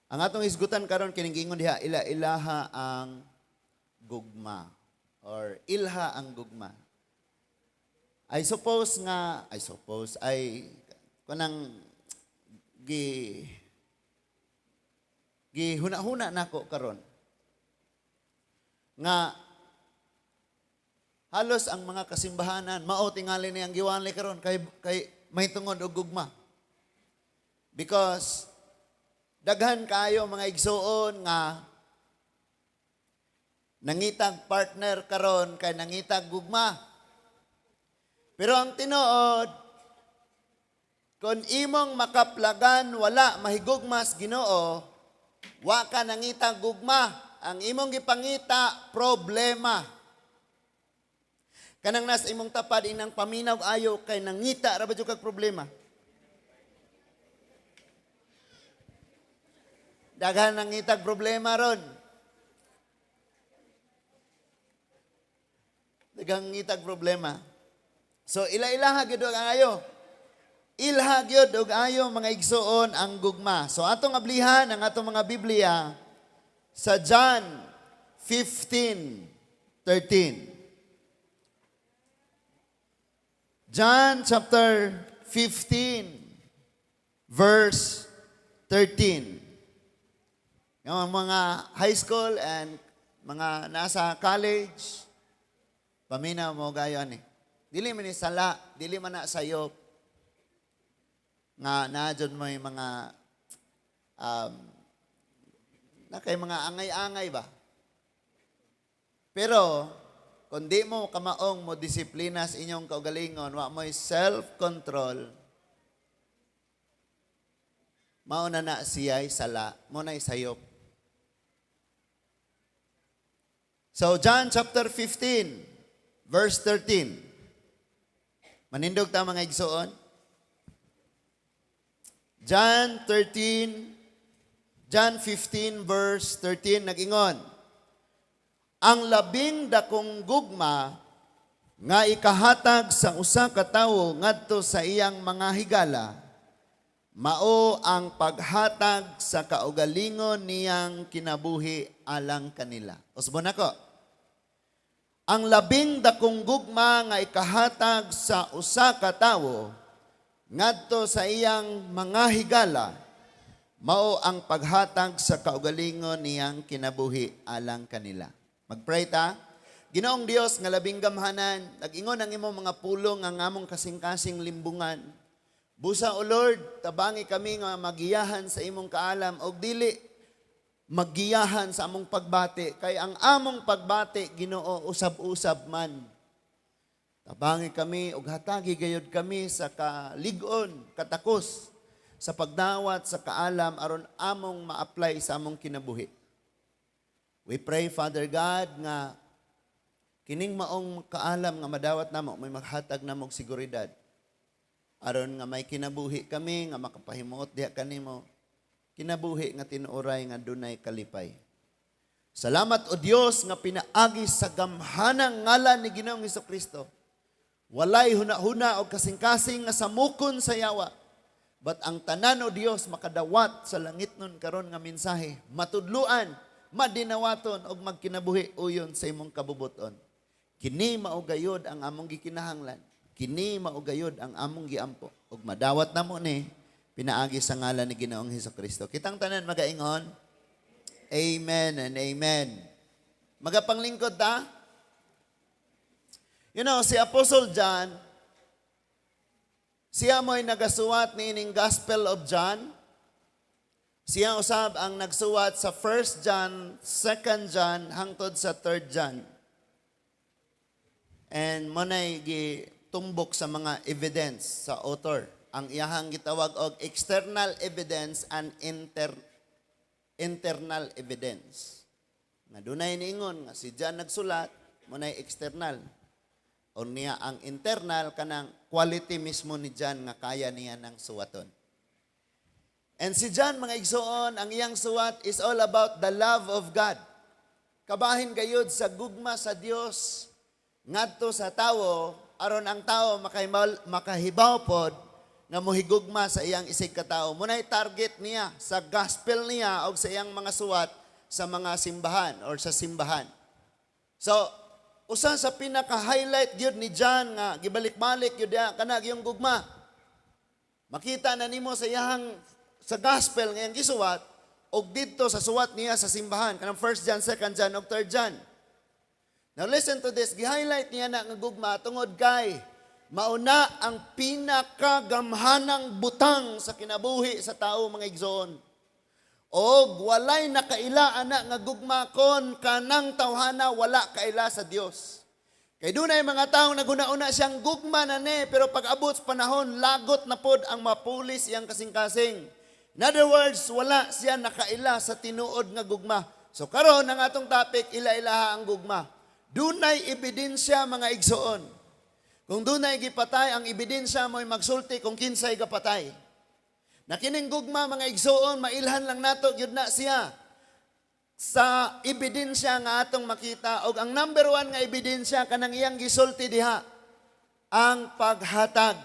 Ang atong hisgutan karon, kining giingon diha, ila-ilaha ang gugma or ilha ang gugma. I suppose ay kanang gi gihuna-huna nako karon nga halos ang mga kasimbahanan mao tingali niyang giwali karon kay may tungod og gugma. Because daghan kaayo, mga igsuon, nga nangitag partner karon kay nangitag gugma. Pero ang tinuod, kung imong makaplagan wala mahigugmas Ginoo, wa ka nangitag gugma. Ang imong gipangita, problema. Kanang nas imong tapad, inang paminaw ayo kay nangita ra ba jud kag problema. Daghan nangitag problema ron. Daghang ngitag problema. So ila-ilaha gyud ang ayo. Ilha gyud og ayo, mga igsuon, ang gugma. So atong ablihan ang atong mga Biblia sa John 15:13. John chapter 15 verse 13. Yung mga high school and mga nasa college, paminaw mo gayon eh. Dili man ni sala, dili man na sayop nga naa jud mo yung mga na kay mga angay-angay ba. Pero kung di mo kamaong mo disiplina sa inyong kaugalingon, wa mo'y self-control, mao na na siya'y sala, mo na'y sayop. So John chapter 15, verse 13. Manindog ta, mga igsuon. John 13, John 15 verse 13 nag-ingon, "Ang labing dakong gugma nga ikahatag sa usa ka tawo ngadto sa iyang mga higala mao ang paghatag sa kaugalingon niyang kinabuhi alang kanila." Usbon nako. Ang labing dakong gugma nga ikahatag sa usa ka tawo ngadto sa iyang mga higala mao ang paghatag sa kaugalingon niyang kinabuhi alang kanila. Magpray ta. Ginoong Dios nga labing gamhanan, nag-ingon ang imong mga pulong nga among kasing-kasing limbungan. Busa, O Lord, tabangi kami nga magiyahan sa imong kaalam og dili maggiyahan sa among pagbati kay ang among pagbati, Ginoo, usab-usab man. Tabangi kami og hatagi gayud kami sa kalig-on, katakos sa pagdawat sa kaalam aron among ma-apply sa among kinabuhi. We pray, Father God, nga kining maong kaalam nga madawat namo may maghatag namo og seguridad aron nga may kinabuhi kami nga makapahimuot diha kanimo, kinabuhi nga tinuoray nga dunay kalipay. Salamat, O Dios, nga pinaagi sa gamhanang ngalan ni Ginoong Kristo. Walay huna-huna o kasing-kasing nga samukon sa yawa. But ang tanan, O Dios, makadawat sa langit nun karon nga mensahe, matudluan, madinawaton og magkinabuhi uyon sa imong kabubuton. Kini mao gayod ang among gikinahanglan. Kini mao gayod ang among giampo. Ug madawat namo ni pinaagi sa ngalan ni Ginoong Kristo. Kitang tanan magaingon, "Amen and amen." Magapanglingkod ta? Si Apostle John, siya mo'y nagasuwat niining Gospel of John. Siya usab ang nagsuwat sa 1 John, 2 John, hangtod sa 3 John. And mao nay gitumbok sa mga evidence sa author. Ang iyahang gitawag og external evidence and internal evidence. Nga dunay niingon nga si John nagsulat, mao nay external. O niya ang internal, kanang quality mismo ni John nga kaya niya ng suwaton. And si John, mga igsoon, ang iyang suwat is all about the love of God. Kabahin gayud sa gugma sa Dios ngadto sa tawo aron ang tawo makahibaw pod nga mohigugma sa iyang isig katao. Mao na'y target niya sa gospel niya o sa iyang mga suwat sa mga simbahan or sa simbahan. So, usa sa pinaka-highlight gyud ni John nga gibalik-balik gyud diha kana yung gugma. Makita na nimo sa iyang sa gospel nga iyang gisuwat og didto sa suwat niya sa simbahan kanang 1 John, 2 John ug 3 John. Now listen to this, gi-highlight niya na nga gugma tungod kay mauna ang pinakagamhanang butang sa kinabuhi sa tao, mga igsoon. Og walay nakaila ana nga gugma kon kanang tawhana wala kaila sa Dios. Kay dunay mga taong naguna-una siyang gugma na ni, pero pag abot sa panahon, lagot na pod ang mapulis iyang kasing-kasing. In other words, wala siya nakaila sa tinuod nga gugma. So karon ang atong topic, ila-ilaha ang gugma. Dunay ebidensya, mga igsoon. Kung dunay gipatay, ang ebidensya mo'y magsulti kung kinsay gapatay. Na kining gugma, mga igsoon, mailhan lang nato gyud na siya sa ebidensya nga atong makita, og ang number one nga ebidensya kanang iyang gisulti diha, ang paghatag.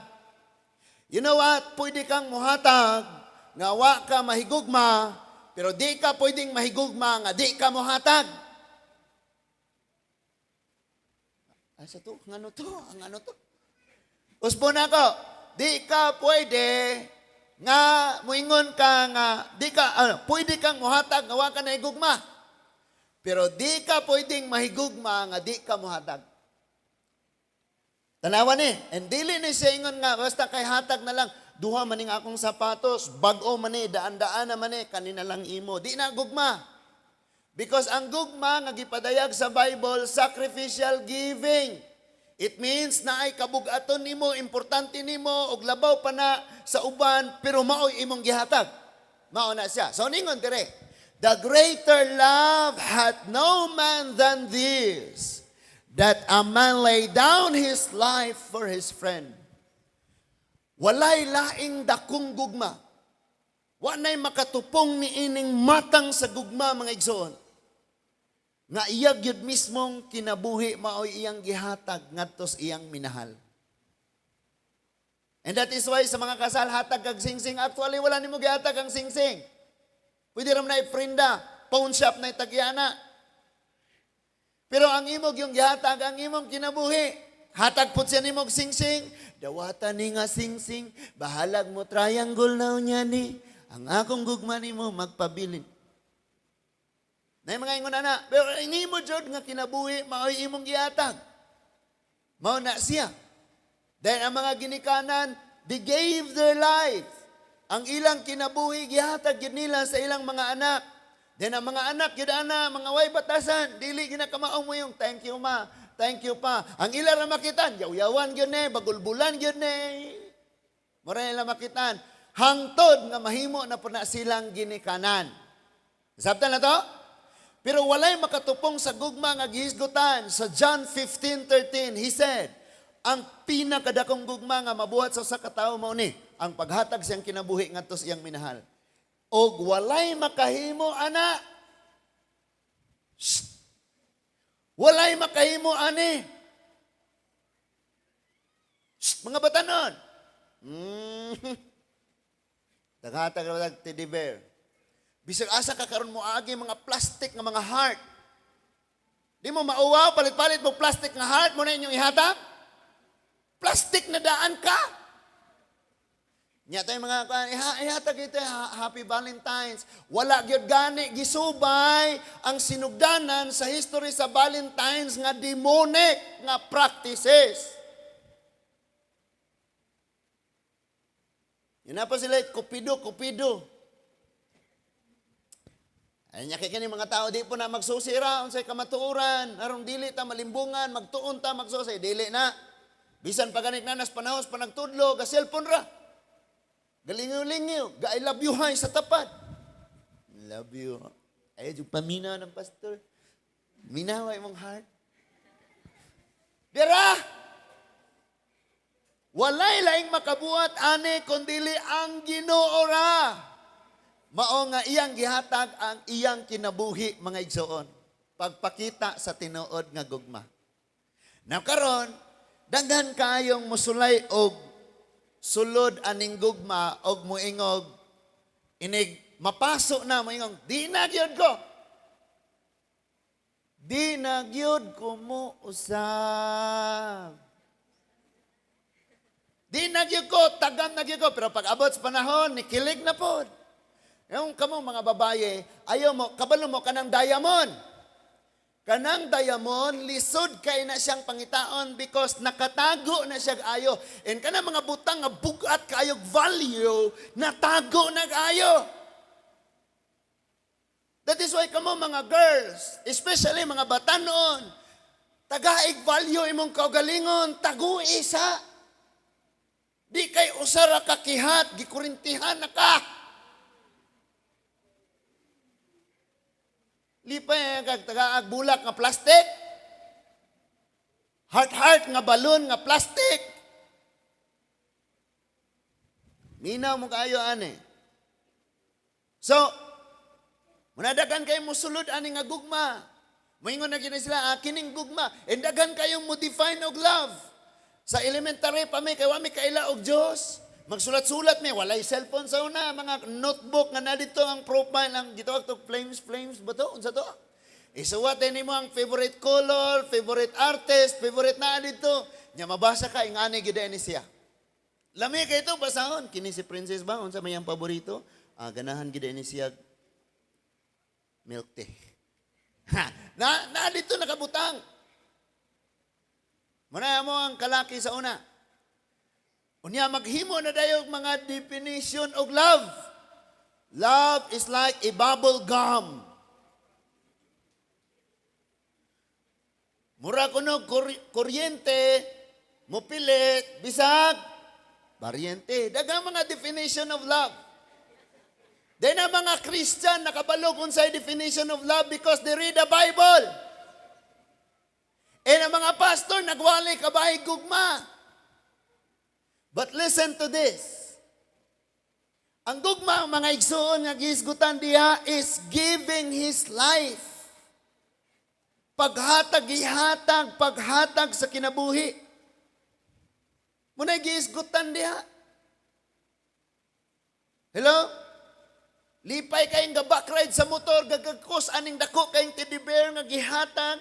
You know what? Pwede kang muhatag nga wa ka mahigugma, pero di ka pwedeng mahigugma nga di ka muhatag. Asa to? Ang ano to? Ang ano to? Usbon ako. Di ka pwede nga muingon ka nga di ka ano, pwede kang muhatag nga wa ka nahigugma. Pero di ka pwedeng mahigugma nga di ka muhatag. Tanawa ni, and dili ni siya ingon nga basta kay hatag na lang, duha man ning akong sapatos, bag-o man ni, daan-daan na man ni, kanina lang imo. Di na gugma. Because ang gugma nga gipadayag sa Bible, sacrificial giving. It means na ay kabugaton nimo, importante nimo, og labaw pa na sa uban, pero maoy imong gihatag. Mao na siya. So ningon dire, "The greater love hath no man than this, that a man lay down his life for his friend." Walay laing dakong gugma. Wa nay makatupong ni ining matang sa gugma, mga igsoon, nga iya gyud mismong kinabuhi maoy iyang gihatag ngadto sa iyang minahal. And that is why sa mga kasal, hatag kag singsing, actually wala nimo gihatag ang singsing. Pwede ra man na iprinda, pawn shop na itagyana. Pero ang imong yung gihatag ang imong kinabuhi. Hatag pud siya nimog singsing, dawata ni nga singsing, bahalag mo triangle na unya ni, ang akong gugma nimo magpabilin. Na mga ingon ana, pero ini mo jud nga kinabuhi maoy imong gihatag. Mao na siya. Then ang mga ginikanan, they gave their life. Ang ilang kinabuhi gihatag gyud nila sa ilang mga anak. Then ang mga anak gyud ana, mga way batasan, dili ginakamao mo yung "Thank you, ma, thank you, pa." Ang ila ra makitan, yaw-yawan gyud ni, bagulbulan gyud ni. Mura nila makitan. Hangtod nga mahimo na po na silang ginikanan. Sabtan na to? Pero walay makatupong sa gugma nga gihisgutan. Sa John 15:13, he said, ang pinakadakong gugma nga mabuhat sa usa ka tawo mao ni ang paghatag siyang kinabuhi ngadto sa iyang minahal. Og walay makahimo ana. Shh. Walay makahimo ani. Shh, mga batanon. Daghatag ra teddy bear. Bisag asa ka karon mo agi mga plastic nga mga heart. Di mo mauwaw, palit-palit mo plastic nga heart mo na inyong ihatag. Plastic na daan ka. Nya tayo mga kuan, ihatag ito, Happy Valentine's. Wala gyud gani gisubay ang sinugdanan sa history sa Valentine's nga demonic nga practices. Yun na pa sila, kupido, kupido. Ay nya kay kani mga tao di po na magsusira unsay kamatuoran aron dili ta malimbungan, magtuon ta magsusi, dili na. Bisan pa ganit na nas panahon pa nagtudlo ga cellphone ra. Galingaw-lingaw, ga I love you hi sa tapad. Love you. Ay jud paminaw ng pastor. Minaw imong heart. Dira! Walay laing makabuhat ani kundili ang Ginoo ra. Mao nga iyang gihatag ang iyang kinabuhi, mga igsoon. Pagpakita sa tinuod nga gugma. Now karon, daghan kaayong musulay og sulod aning gugma og moingog inig mapaso na, moingog, "Di na gyud ko. Di na gyud ko mo usab. Di na gyud ko, tagam na gyud ko." Pero pag abot sa panahon, nikilig na pod. Yung kamo mga babaye, ayaw mo, kabalo mo kanang diamond. Kanang diamond, lisod kay na siyang pangitaon because nakatago na siya ayo. And kanang mga butang nga bugat kayog value, natago na ayo. That is why kamo mga girls, especially mga batanon, tagaig value imong kaugalingon, tago isa. Di kay usara ka kihat, gikurintihan na ka. Lipay kag tagaag bulak nga plastic. Heart-heart nga balon nga plastic. Minaw mo kaayo ani. So, munadagan kayo mo sulod ani nga gugma. Moingon na gini sila, ah, kining gugma. And daghan kayong mo define og love. Sa elementary pa mi, kay wa mi kaila og Diyos. Magsulat-sulat mi, walay cellphone sa una, mga notebook nga na dito ang profile, ang gitawag to flames, flames ba to? Unsa to? Isuwat nimo ang favorite color, favorite artist, favorite na dito. Nya mabasa ka, ingani gyud ni siya. Lami kay ito, basahon. Kini si Princess ba? Unsa may ang paborito? Ah, ganahan gyud ni siya milk tea. Ha, na dito nakabutang. Muna mo ang kalaki sa una. Unya maghimo na dayo og mga definition og love. Love is like a bubble gum. Mura kuno kuryente, mopilit, bisag, baryente. Daghang mga definition of love. Then ang mga Christian nakabalog unsay definition of love because they read the Bible. And ang mga pastor nagwali kabahi gugma. But listen to this. Ang gugma, mga igsuon nga gihisgutan diha, is giving his life. Paghatag, ihatag, paghatag sa kinabuhi. Muna'y gihisgutan diha. Hello? Lipay kayong ga-back ride sa motor, gagagkos aning dako kayong teddy bear nga gihatag.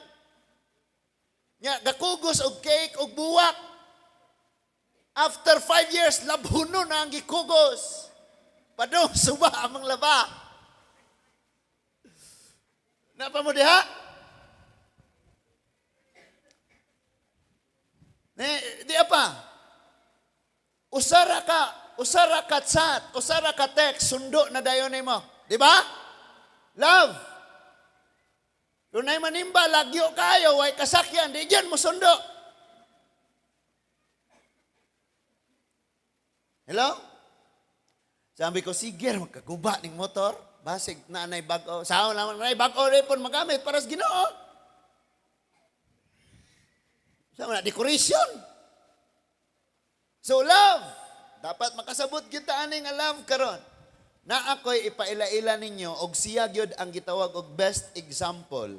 Nya, gakugos og cake og buwak. After 5 years, labhuno na ang gikugos. Padong suba amang laba. Napa mo diha? Ne, di pa. Usara ka chat, usara ka text, sundo na dayon nimo. Di ba? Love. Kung na'y manimba, lagyo kayo, way kasakyan, di dyan mo sundo. Hello? Sabi ko, sige, magkaguba ning motor. Basig na anay bag-o. Sao naman na bag-o rin po magamit para sa Ginoo. Sa na decoration. So love, dapat makasabot kita ani nga love karon. Na ako'y ipaila-ila ninyo og siya gyud ang gitawag og best example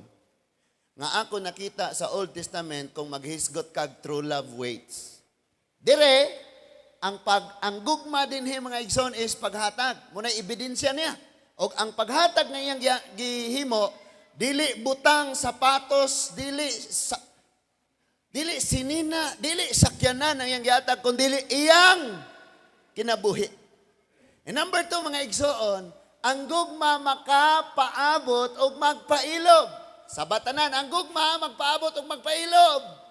nga ako nakita sa Old Testament kung maghisgot kag true love waits. Dire, ang gugma dinhi, mga igsoon, is paghatag. Muna ebidensya niya. Og ang paghatag nga iyang gihimo dili butang, sapatos, dili sinina, dili sakyanan ang iyang gihatag, kun dili iyang kinabuhi. And number two, mga igsoon, ang gugma makapaabot og magpailob. Sa batanan, ang gugma magpaabot og magpailob.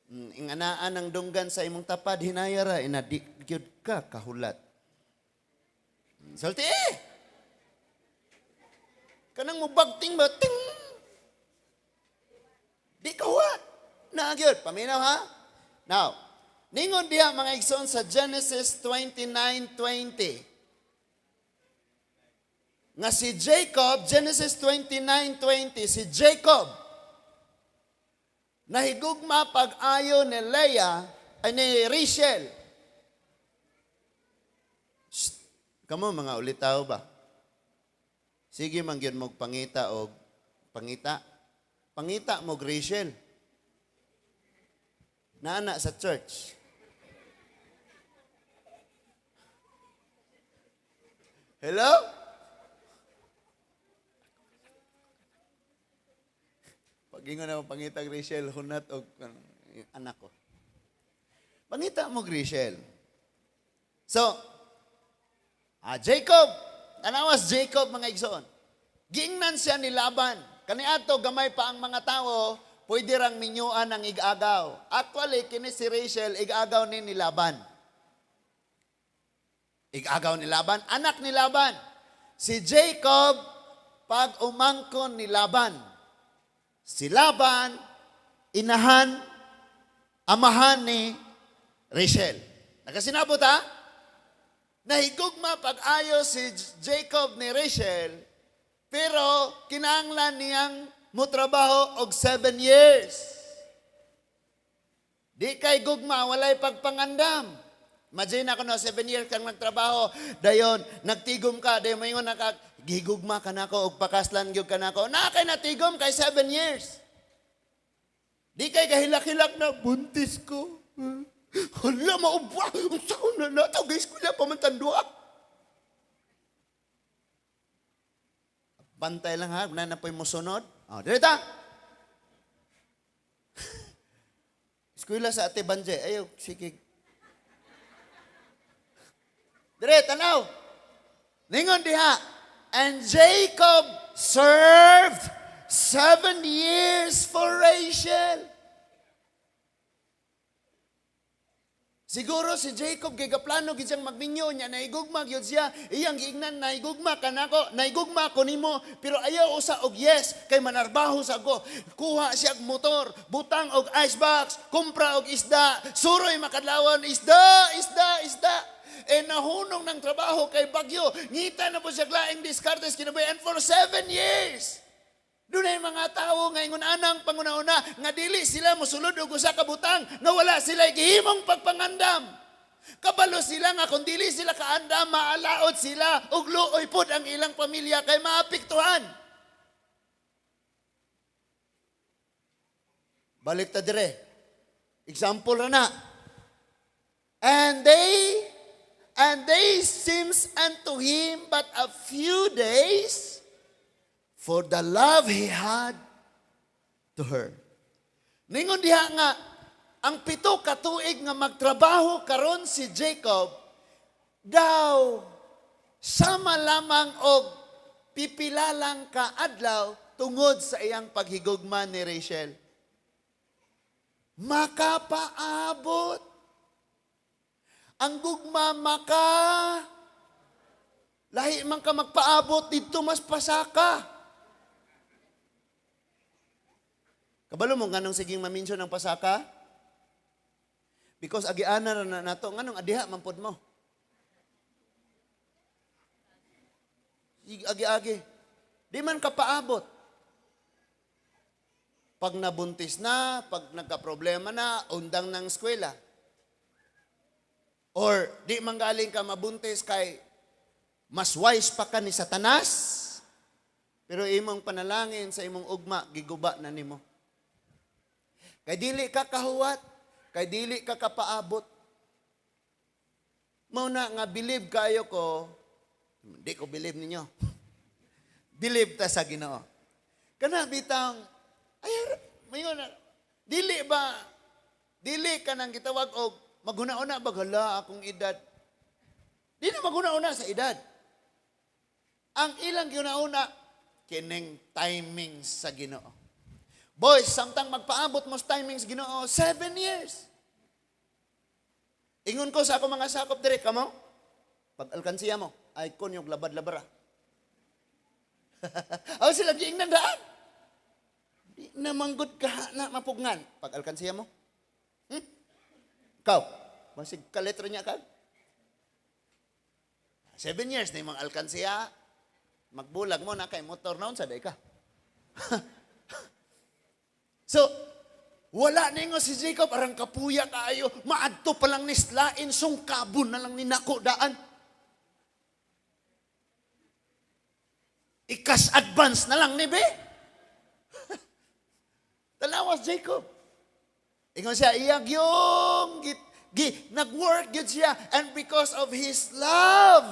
Inganaan ang dunggan sa imong tapad, hinaya ra, ina di gyud ka kahulat. Sulti eh! Kanang mubagting ba, ting! Di ka hulat. Na gyud, paminaw ha? Now, ningon diha, mga igsoon, sa Genesis 29:20. Nga si Jacob, Genesis 29:20, si Jacob, nahigugma pag-ayo ni Leah, ay ni Rachel. Shh, kamo mga ulitaw ba? Sige man gyud mo pangita og pangita. Pangita mo Rachel. Naana sa church. Hello? Pag-ingon na mo, pangitag Rachel, hunat og anak ko. Pangita mo, Rachel. So, Jacob, tanawas Jacob, mga igsoon. Giingnan siya ni Laban. Kaniadto gamay pa ang mga tao, pwede rang minyuan ang igagaw. Actually, kini si Rachel, igagaw ni Laban. Igagaw ni Laban, anak ni Laban. Si Jacob, pag umangkon ni Laban. Si Laban, inahan, amahan ni Rachel. Nakasinabot ha? Nahigugma pag-ayo si Jacob ni Rachel, pero kinahanglan niyang mutrabaho og 7 years. Di kay gugma, walay pagpangandam. Imagine ako no, 7 years kang nagtrabaho, dayon, nagtigom ka, dayon moingon na ka, "Gigugma ka nako, og pakaslan gyud ka nako." Na kay natigom kay 7 years. Di kay kahilak-hilak na, "Buntis ko. Hala, maubwa. Unsa na nato, guys, kuya pa man tandua." Bantay lang ha, na na po'y musunod. Oh, direta. Eskwela sa Ate Banje. Ayaw, sige. Dire, tanaw. Ningon diha. And Jacob served 7 years for Rachel. Siguro si Jacob kay gaplano gid siyang magminyo niya, naigugma gyud siya, iyang giingnan, "Naigugma kanako, naigugma ko nimo, pero ayaw usa og yes kay manarbaho sa ko." Kuha siya og motor, butang og icebox, kumpra og isda, suroy makadlawon isda, isda, isda. Eh nahunong ng trabaho kay bagyo, ngita na po siya laing diskartes kinabuhi, and for 7 years. Doon mga tao nga ingon anang panguna-una nga dili sila mosulod og usa ka butang nga wala sila gihimong pagpangandam. Kabalo sila nga kung dili sila kaandam, maalaot sila ug luoy pod ang ilang pamilya kay maapektuhan. Balik ta dire. Example ra na. And they seems unto him but a few days for the love he had to her. Ningon diha nga ang 7 ka tuig nga magtrabaho karon si Jacob daw sama lamang og pipila lang ka adlaw tungod sa iyang paghigugma ni Rachel. Makapaabot. Ang gugma maka lahi man ka magpaabot dito mas pasaka. Kabalo mo nganong siging ma-mention ng pasaka? Because agiana ra na nato nganong adiha man pod mo. Agi-agi. Di man ka paabot. Pag nabuntis na, pag nagka-problema na, undang ng eskwela. Or di man galing ka mabuntis kay mas wise pa ka ni Satanas, pero imong panalangin sa imong ugma, giguba na nimo. Kay dili ka kahuwat, kay dili ka kapaabot. Mao na nga believe kayo ko, di ko believe ninyo. Believe ta sa Ginoo. Kana bitang ay mayon na dili ba dili ka nang gitawag og maghuna-una ba, "Hala, akong edad." Di na maghuna-una sa edad. Ang ilang gihuna-una kining timing sa Ginoo. Boys, samtang magpaabot mo sa timing sa Ginoo, 7 years. Ingon ko sa ako mga sakop dire, kamo, pag alkansiya mo, ay kon yung labad-labara. Aw sila giingnan daan. Di na manggod ka na mapugnan. Pag alkansiya mo. Ikaw, masig kaletra niya ka. 7 years na yung mga alkansiya, magbulag mo na kay motor na unsa day ka. So, wala ningo si Jacob, arang kapuya kaayo, maadto pa lang ni slain, sungkabon na lang ni nako daan. Ikas advance na lang ni be. Tanawas Jacob. Ingon siya, iyag yung gi, nag-work gyud siya and because of his love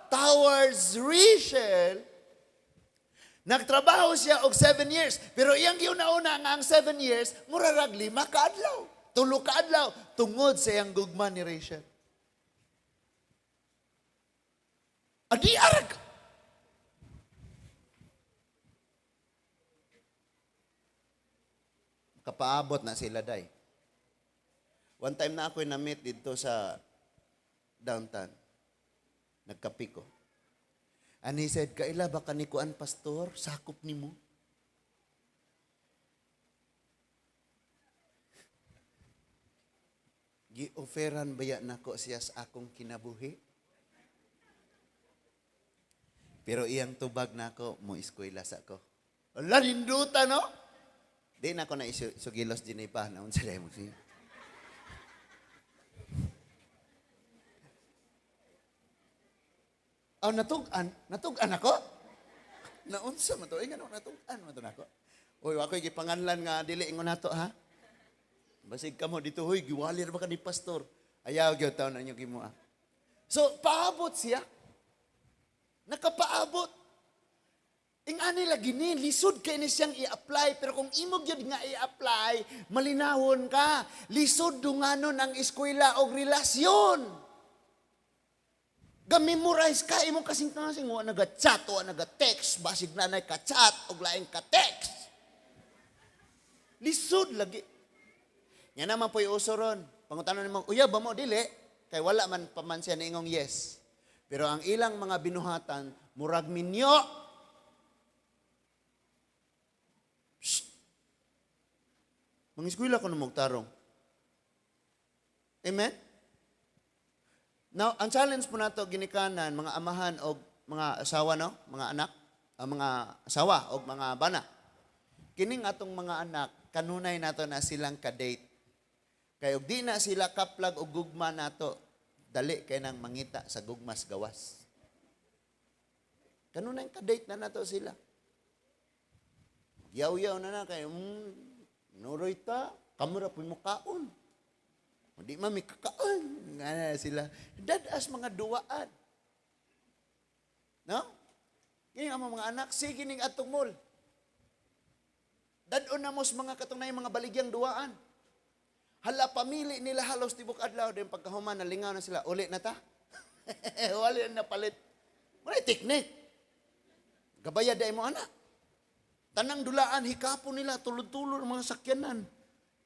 towards Rachel, nagtrabaho siya og 7 years. Pero iyang giuna-una nga ang 7 years, mura rag 5 ka adlaw, 3 ka adlaw, tungod sa iyang gugma ni Rachel. Adi arag. Kapaabot na sila, day. One time na ako'y na-meet dito sa downtown. Nagkape ko. And he said, "Kaila ba ka ni kuan, pastor? Sakop nimo." Gi-offeran baya nako siya sa akong kinabuhi? Pero iyang tubag nako, "Mo eskwela sa ko." Ala, ninduta, no? Di na ako na isugilos Geneva na unsa dai mo siya. Oh, natug-an, natug-an ako. Naunsa man to? Eh, ngano natug-an man to nako? Uy, ako'y gipanganlan nga dili ingon nato ha. Basig kamo dito, "Huy, giwalir ba ka ni pastor?" Ayaw gyud taon na inyo gimoa. So, paabot siya. Nakapaabot. Ing-ani lagi ni, lisod kay ni siyang i-apply, pero kung imo gyud nga i-apply, malinawon ka. Lisod dunganon ang eskwela og relasyon. Ga-memorize ka imong kasing-kasing, wa naga-chat, wa naga-text, basig na nay ka-chat og laing ka-text. Lisod lagi. Nya naman po'y uso ron. Pangutanon nimo, "Uyab ba mo?" Dili. Kay wala man pa man siya niingong yes. Pero ang ilang mga binuhatan, murag minyo. Shh. Mangiskwela ko na tarong. Amen? Now, ang challenge po nato ginikanan, mga amahan o mga asawa, no? Mga anak, ang mga asawa o mga bana. Kining atong mga anak, kanunay nato na silang ka-date. Kay og di na sila kaplag og gugma nato, dali kay nang mangita sa gugmas gawas. Kanunay ka-date na nato sila. Yaw-yaw na na kay nuroy ta, kamura po mo kaon. Di man mi kakaon. Nga na sila. Dadas mga duwaan. No? Kini ang mga anak, sige ning atong mall. Dadon na mo sa mga katunay mga baligyang duwaan. Hala, pamili nila halos tibok adlaw din pagkahuman nalingaw na sila. "Uli na ta." Wala na palit. Wala teknik. Gabaya dai mo anak. Tanang dulaan hikapon nila tulod-tulod ang mga sakyanan.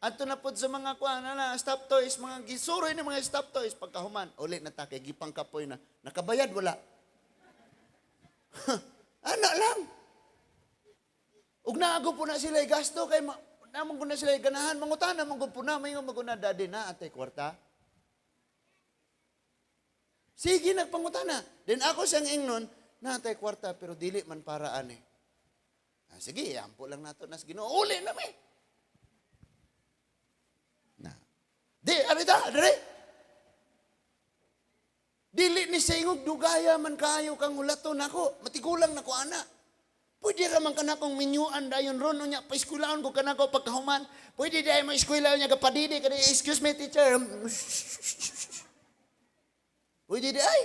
Adto na pod sa mga kuan na stop toys, mga gisuroy ni mga stop toys pagkahuman. "Uli na ta kay gipangkapoy na." Nakabayad wala? Ana lang. Ug naago po na sila gasto kay namon ko na sila ganahan mangutana man gud po na mayo maguna, "Daddy, na ate kwarta." Sige nagpangutana. Then ako siyang ingnon, "Na atay kwarta pero dili man para ani." "Ah, sige, ampo lang nato nas Ginoo. Uli na mi." Na. Di, arita, dire. Dili ni sa ingog dugaya man kaayo kang hulaton nako, matigulang nako ana. Pwede ra man kanakong minyuan dayon ron unya paeskwelaon ko kanako pagkahuman. Pwede dai mo eskwela unya gapadidi kani, "Excuse me, teacher." Pwede di ay.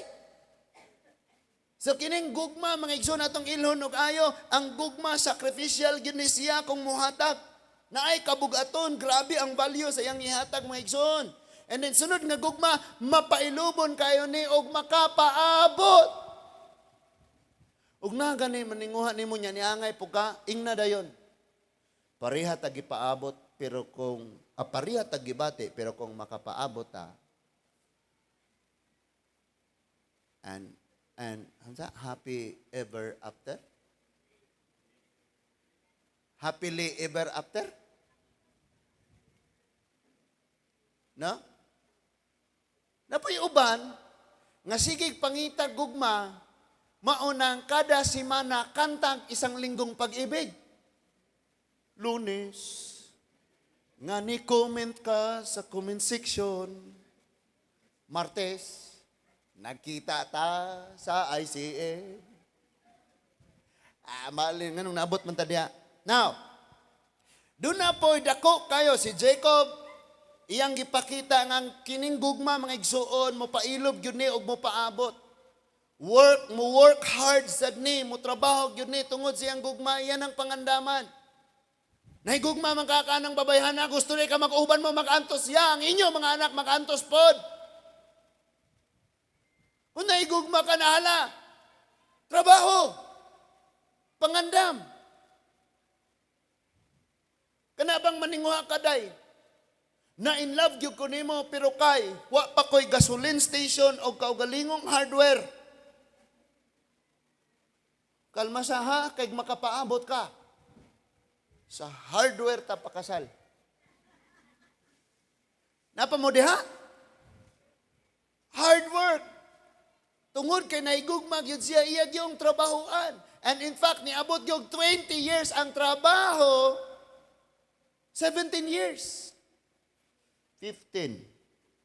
So kining gugma, mga igsoon, atong ilhon og ayo, ang gugma sacrificial gyud ni siya kung muhatag. Naay kabugaton, grabe ang value sa iyang ihatag, mga igsoon. And then sunod nga gugma, mapailubon kayo ni og makapaabot. Ug na gani maninguha nimo nya niangay po ka, ingna dayon. Pareha ta gipaabot pero kung pareha ta gibati pero kung makapaabot ta and unsa, happy ever after? Happily ever after? No? Napoy uban nga sige pangita gugma maunang kada simana kantag isang linggong pag-ibig. Lunes, nga ni comment ka sa comment section. Martes, nagkita ta sa ICM. Ah, malin nga nung naabot man ta diha. Now, doon na po'y dako kayo si Jacob, iyang gipakita nga ang kining gugma, mga igsuon, mo pailob gyud ni og mo paabot. Work mo, work hard sad ni, mo trabaho gyud ni tungod siyang gugma, iyan ang pangandaman. Nahigugma man ka kanang babayhana, gusto ni ka mag-uban mo, mag-antos siya, ang inyo mga anak mag-antos pod. Kung nahigugma ka na hala, trabaho, pangandam. Kana bang maninguha ka day? Na in love gyud ko nimo, pero kay wa pa ko'y gasoline station o kaugalingong hardware. Kalma sa ha, kay makapaabot ka. Sa hardware ta pakasal. Napa mo diha? Hard work. Tungod kay naigugma gyud siya, iya gyung trabahoan. And in fact, niabot gyud 20 years ang trabaho. 17 years. 15.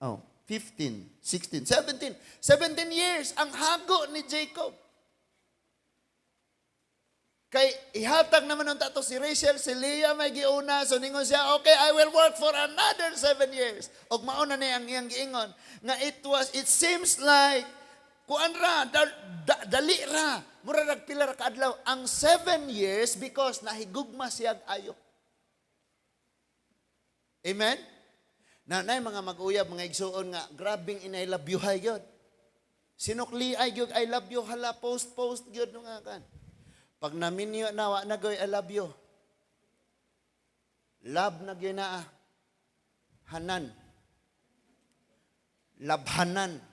Oh, 15, 16, 17. 17 years ang hago ni Jacob. Kay ihatag naman ng tato si Rachel, si Leah may giuna. So ningon siya, "Okay, I will work for another 7 years." Og mauna ni ang iyang giingon nga it seems like kuan ra, dali ra. Mura rag pila ra kaadlaw ang 7 years because nahigugma siya ayo. Amen? Nanay mga mag-uyab, mga igsuon nga, grabing in I love you hay gyud. Sinukli ay gyud I love you, hala, post post gyud no nga kan. Pag naminyo na, wa na goy I love you. Love na gyud naa. Hanan. Labhanan.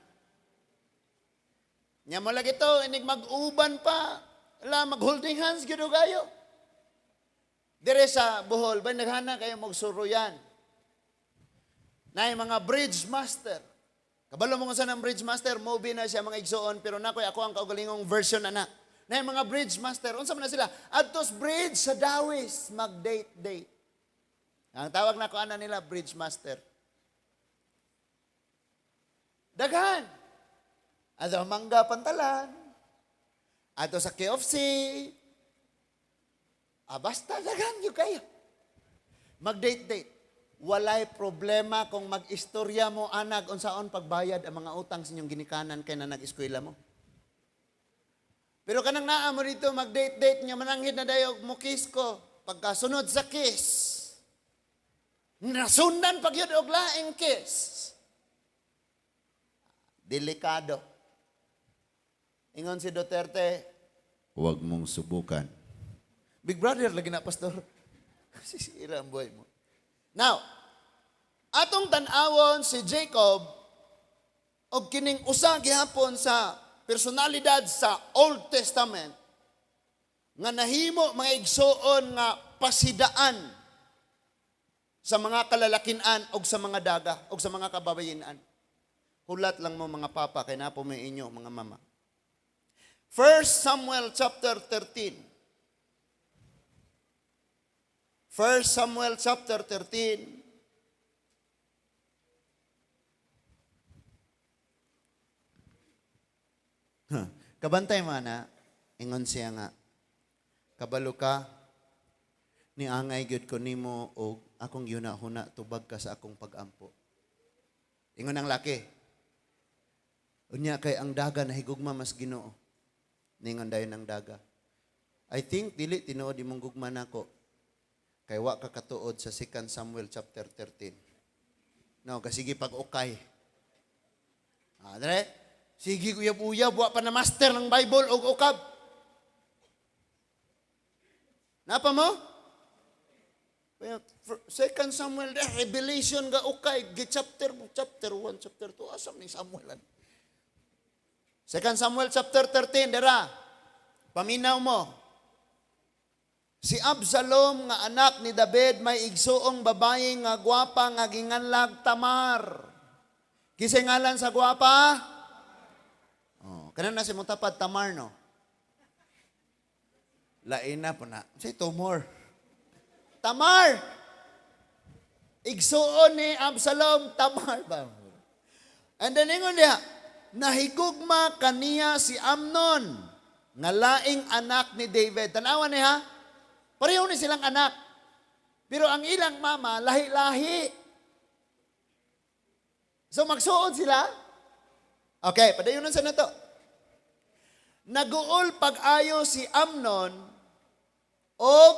Nya mo lagi to, inig mag-uban pa. Ala, mag-holding hands gyud kayo. Dire sa Bohol, ba naghana kayo magsuruyan? Nay mga bridge master. Kabalo mo kung saan ang bridge master, movie na siya, mga igsuon, pero nakoy ako ang kaugalingong version ana. Nay mga bridge master, unsa man na sila? Adtos bridge sa Dawis, mag-date date. Ang tawag na ko ana nila, bridge master. Daghan. Ato Mangga Pantalan. Ato sa KFC. Ah, basta daghan gyud kayo. Mag-date-date. Walay problema kung mag-istorya mo anag unsaon pagbayad ang mga utang sa inyong ginikanan kay na nag-eskwela mo. Pero kanang naa mo dito mag-date-date nga mananghid na dayog mo kiss ko, pagkasunod sa kiss, nasundan pag yun og laing kiss. Delikado. Ingon si Duterte, "Huwag mong subukan." Big Brother lagi na, pastor. Sisira ang buhay mo. Now, atong tan-awon si Jacob og kining usa gihapon sa personalidad sa Old Testament nga nahimo, mga igsuon, nga pasidaan sa mga kalalakinan og sa mga daga og sa mga kababayenan. Hulat lang mo, mga papa, kay napo may inyo mga mama. 1 Samuel chapter 13. 1 Samuel chapter 13. Huh. Kabantay mo na, ingon siya nga, "Kabalo ka, ni angay gyud ko nimo og akong gihuna-huna tubag ka sa akong pagampo." Ingon ang laki. "Unya kay ang daga nahigugma mas Ginoo." Ningon dayon ang daga, "I think dili tinuod imong gugma nako. Kay wa ka katuod sa 2 Samuel chapter 13." No, kasi pag ukay. Ah, dre? Sige uyab-uyab, wa pa na master ng Bible og ukab. Napa mo? Second Samuel, the Revelation ga ukay, gi chapter chapter 1, chapter 2, asam ni Samuel? Second Samuel chapter 13, dara. Paminaw mo. Si Absalom nga anak ni David may igsuong babae nga gwapa nga ginganlag Tamar. Kisay ngalan sa gwapa? Oh, kanan na si Mutapad Tamar, no. Lain na po na. Say Tumor. Tamar. Igsuon ni Absalom, Tamar ba? And then ingon niya, nahigugma kaniya si Amnon nga laing anak ni David. Tanawan niya, pareho ni silang anak. Pero ang ilang mama, lahi-lahi. So magsuod sila. Okay, padayonon sa nato. Naguol pag-ayo si Amnon og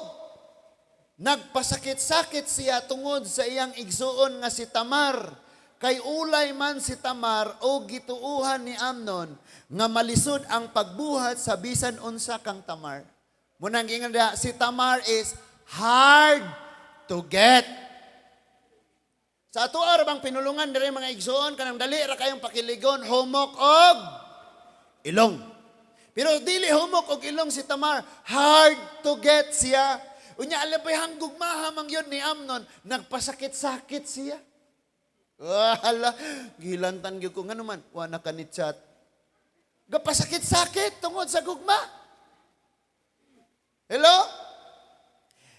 nagpasakit-sakit siya tungod sa iyang igsuon nga si Tamar. Kay ulay man si Tamar o gituuhan ni Amnon nga malisod ang pagbuhat sa bisan unsa kang Tamar. Munang giingon diha, si Tamar is hard to get. Sa ato ra bang pinulungan diri, mga igsuon, kanang dali ra kayong pakiligon, humok og ilong. Pero dili humok og ilong si Tamar, hard to get siya. Unya alabay hanggugmaha man yun ni Amnon, nagpasakit-sakit siya. Wala, gilantan gyud ko, ngano man, wa na ka ni chat. Gapasakit-sakit tungod sa gugma. Hello?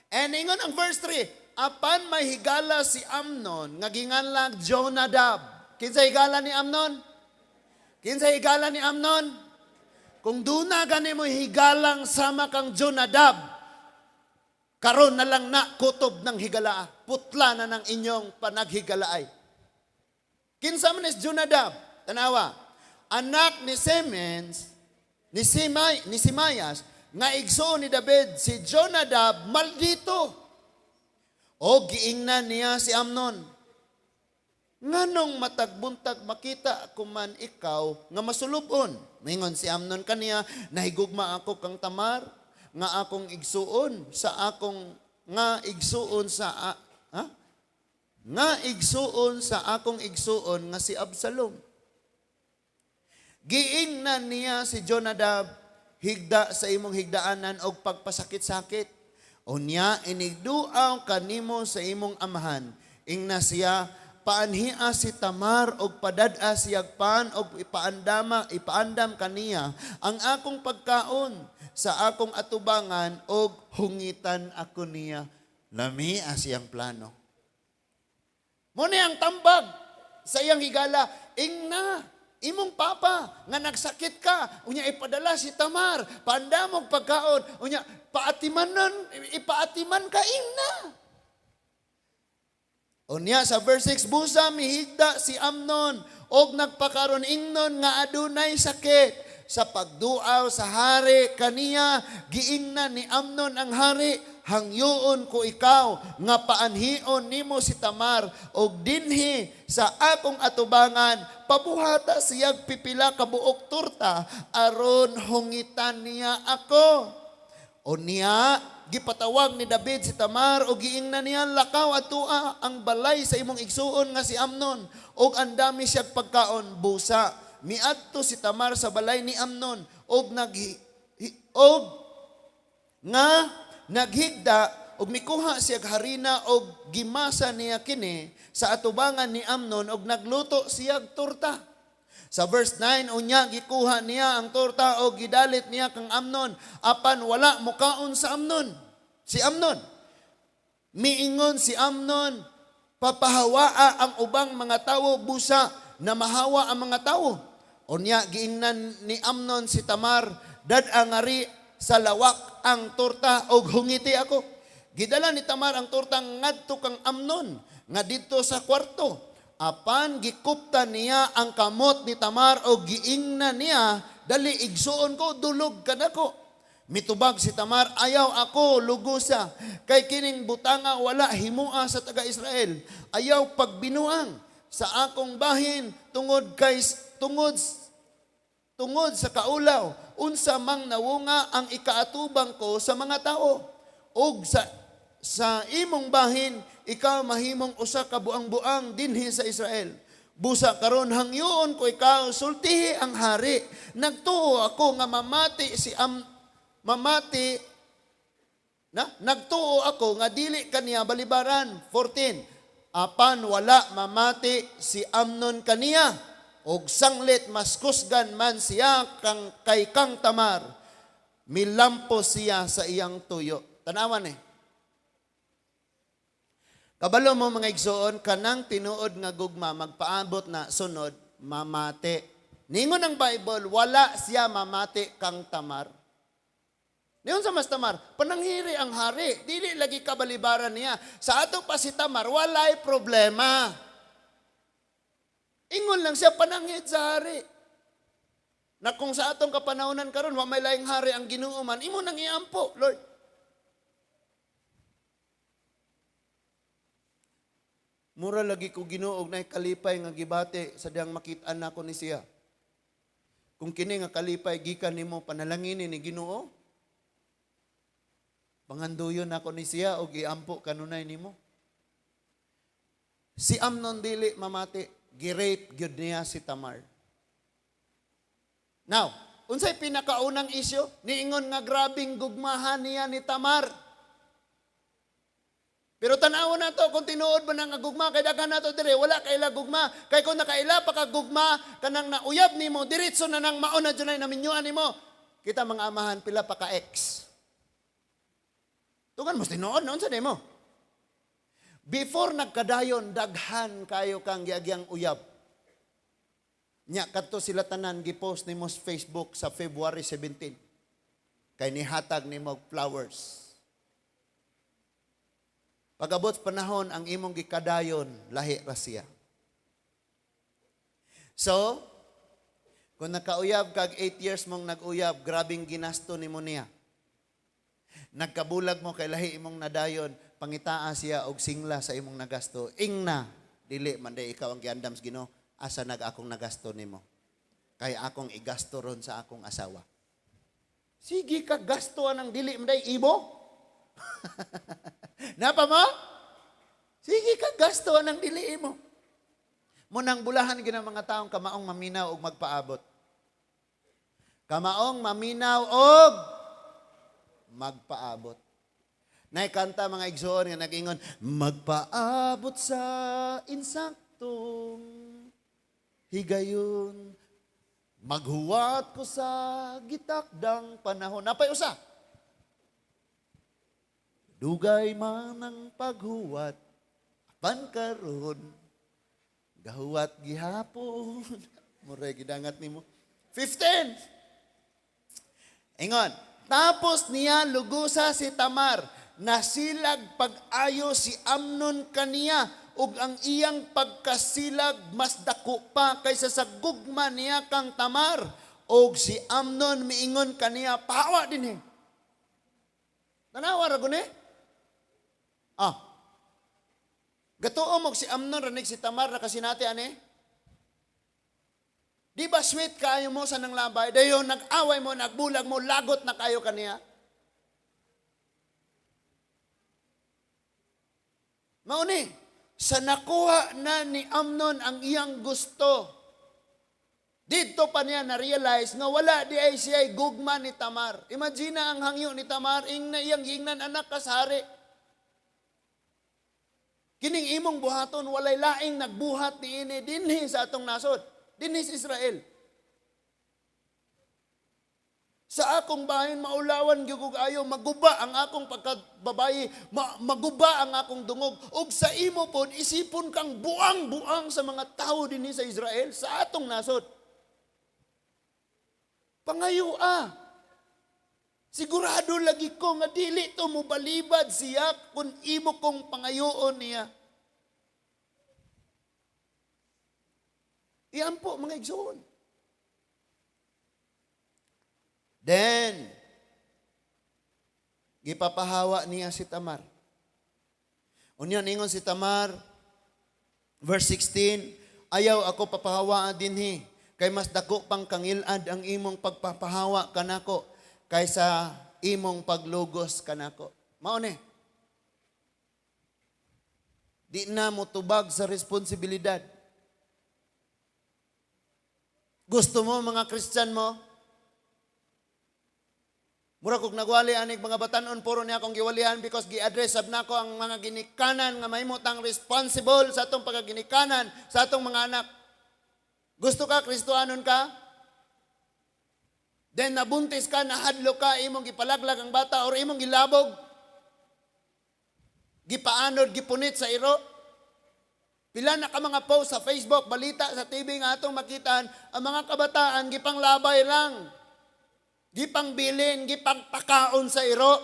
And ingon ang verse 3, apan may higala si Amnon nga ginganlag Jonadab. Kinsa higala ni Amnon? Kinsa higala ni Amnon? Kung duna gani mo higalang sama kang Jonadab, karon na lang na kutob ng higalaa, putla na ng inyong panaghigalaay. Kinsa man is Jonadab? Tanawa. Anak ni Semens, ni Simay, ni Simayas, nga igsoon ni David, si Jonadab maldito. O giingnan niya si Amnon. Nganong matag buntag makita ko man ikaw nga masulubon? Mingon si Amnon kaniya, nahigugma ako kang Tamar, nga akong igsuon sa akong nga igsuon sa ha? Nga igsuon sa akong igsuon nga si Absalom. Giingnan niya si Jonadab, higda sa imong higdaanan og pagpasakit-sakit. Unya inigduaw kanimo sa imong amahan. Ingna siya, paanhia si Tamar og padad-a siyag pan og ipaandama ipaandam kaniya ang akong pagkaon sa akong atubangan og hungitan ako niya. Lami siyang plano. Mo ni ang tambag sa iyang higala, ingna imong papa nga nagsakit ka, unya ipadala si Tamar, paandamog pagkaon, unya paatimanon, ipaatiman ka, ingna. Unya sa verse 6, busa mihigda si Amnon og nagpakaron ingnon nga adunay sakit. Sa pagduaw sa hari kaniya, giingnan ni Amnon ang hari, hangyoon ko ikaw nga paanhion nimo si Tamar og dinhi sa akong atubangan pabuhata siyag pipila ka buok torta aron hungitan niya ako. O niya, gipatawag ni David si Tamar o giingnan niya, lakaw atua ang balay sa imong igsuon nga si Amnon og andami siyag pagkaon. Busa miadto si Tamar sa balay ni Amnon og nag og nga naghigda og mikuha siya harina og gimasa niya kini sa atubangan ni Amnon og nagluto siya torta. Sa verse 9, unya gikuha niya ang torta og gidalit niya kang Amnon, apan wala mukaon sa Amnon. Si Amnon. Miingon si Amnon, papahawaa ang ubang mga tawo, busa na mahawa ang mga tawo. Unya giingnan ni Amnon si Tamar, dad-a ngari sa lawak ang torta og hungiti ako. Gidala ni Tamar ang torta ngadto kang Amnon nga didto sa kwarto. Apan gikupta niya ang kamot ni Tamar og giingnan niya, dali igsuon ko, dulog kanako. Mitubag si Tamar, ayaw ako lugusa, kay kining butanga wala himua sa taga-Israel. Ayaw pagbinuang sa akong bahin tungod sa kaulaw, unsa mang nawunga ang ikaatubang ko sa mga tao. Og sa imong bahin, ikaw mahimong usa ka buang-buang dinhi sa Israel. Busa karon hangyoon ko ikaw, sultihi ang hari. Nagtuo ako nga mamati si am mamati na nagtuo ako nga dili kaniya balibaran. 14. Apan wala mamati si Amnon kaniya og sanglit mas kusgan man siya kang kay kang Tamar, milampo siya sa iyang tuyo. Tanawan eh. Kabalo mo, mga igsoon, kanang tinuod nga gugma magpaabot na sunod mamati. Ningon ang Bible, wala siya mamati kang Tamar. Niyon sa mas Tamar, pananghiri ang hari, dili lagi kabalibaran niya. Sa ato pa si Tamar, walay problema. Ingon lang siya pananghid sa hari. Na kung sa atong kapanahonan karon wa may laing hari, ang Ginoo man imo nang iampo, Lord. Mura lagi ko, Ginoo, og nay kalipay nga gibati sa dihang makit-an nako ni siya. Kung kini nga kalipay gikan nimo, panalangini ni Ginoo. Panganduyon nako ni siya og iampo kanunay nimo. Si Amnon dili mamati, gi-rape gyud niya si Tamar. Now, unsay pinakaunang isyu? Niingon nga grabing gugmahan niya ni Tamar. Pero tan-awon nato kung tinuod ba nga gugma, kay daghan nato dire wala kaila gugma. Kay kung nakaila pa ka gugma kanang nauyab nimo, diretso na nang mao na dunay naminyuan nimo. Kita mga amahan, pila pa ka ex. Tugan mo tinuod na unsa nimo? Before nagkadayon, daghan kayo kang giagyang uyab. Nya kadto sila tanan gipost nimo sa Facebook sa February 17. Kay nihatag nimo og flowers. Pag-abot sa panahon, ang imong gikadayon, lahi ra siya. So, kung nakauyab kag 8 years mong nag-uyab, grabing ginasto nimo niya. Nagkabulag mo kay lahi imong nadayon, pangitaa siya og singla sa imong nagasto. Ingna, dili man day ikaw ang giandam sa Ginoo, asa nag akong nagasto nimo? Kay akong igasto ron sa akong asawa. Sige ka gasto ang dili man day imo. Napa mo? Sige ka gasto ang dili imo. Munang bulahan gina mga taong kamaong maminaw og magpaabot. Kamaong maminaw og magpaabot. Nay kanta, mga igsoon, nga nag-ingon, "Magpaabot sa insaktong higayon, maghuwat ko sa gitakdang panahon." Napay usa. "Dugay man ang paghuwat, apan karon gahuwat gihapon." Muray gidangat nimo. 15. Ingon, tapos niya lugusa si Tamar, nasilag pag-ayo si Amnon kaniya, ug ang iyang pagkasilag mas dako pa kaysa sa gugma niya kang Tamar. Og si Amnon miingon kaniya, "Pahawa dinhi." Tanawa ra guni. Ah. Gatuo mo si Amnon ranig si Tamar na kasinati ani? Di ba sweet kayo mo sa nang labay? Dayon nag-away mo, nagbulag mo, lagot na kayo kaniya. Mauni, sa nakuha na ni Amnon ang iyang gusto, dito pa niya na-realize nga wala di ay siya gugma ni Tamar. Imagine ang hangyo ni Tamar, ing na iyang gingnan, "Anak ka sa hari. Kining imong buhaton, walay laing nagbuhat niini dinhi sa atong nasod, dinhi sa Israel. Sa akong bahin maulawan gyud kog ayo, maguba ang akong pagkababayi, maguba ang akong dungog. Ug sa imo pod isipon kang buang-buang sa mga tawo dinhi sa Israel, sa atong nasod. Pangayo ah. Sigurado lagi ko nga dili to mobalibad siya kung imo kong pangayoon niya." Iyan po, mga igsoon. Then, gipapahawa niya si Tamar. Unya ningon si Tamar, verse 16, "Ayaw ako papahawaan dinhi, kay mas dako pang kangilad ang imong pagpapahawa kanako kaysa imong paglugos kanako." Mao ni. Di na mo tubag sa responsibilidad. Gusto mo mga Christian mo? Mura kog nagwali anig mga batanon, puro niya akong giwalihan because gi-address sab nako ang mga ginikanan nga mahimo tang responsible sa atong pagkaginikanan sa atong mga anak. Gusto ka Kristohanon ka? Then nabuntis ka, nahadlo ka, imong gipalaglag ang bata or imong gilabog. Gipaanod, gipunit sa iro. Pila na ka mga post sa Facebook, balita sa TV nga atong makitaan, ang mga kabataan gipanglabay lang. Gipangbilin, gipangpakaon sa iro.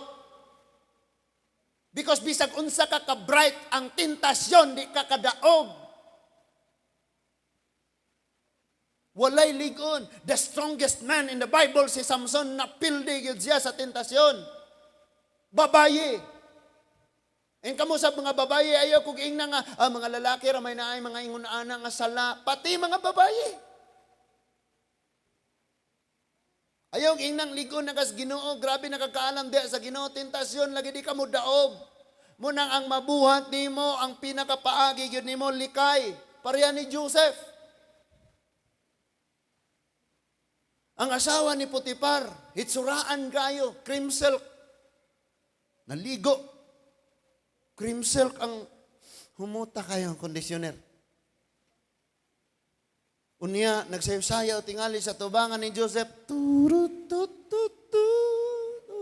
Because bisag unsa ka ka-bright ang tentasyon, di ka kadaog. Walay ligon. The strongest man in the Bible, si Samson, napildi gyud siya sa tentasyon. Babaye. And kamo sa mga babaye, ayaw kog ingna nga, ah, mga lalaki ra may naay mga ingon ana nga sala, pati mga babaye. Ayaw ingnang ligon na kas Ginoo, grabe nakakaalam diha sa Ginoo, tentasyon lagi di ka mo daog. Munang ang mabuhat nimo, ang pinakapaagi gyud nimo likay. Pareha ni Joseph. Ang asawa ni Potiphar, hitsuraan kayo, cream silk. Naligo. Cream silk ang humuta kayo ang conditioner. Unya, nagsayo-sayaw tingali sa tubangan ni Joseph. Turu, tu, tu, tu, tu.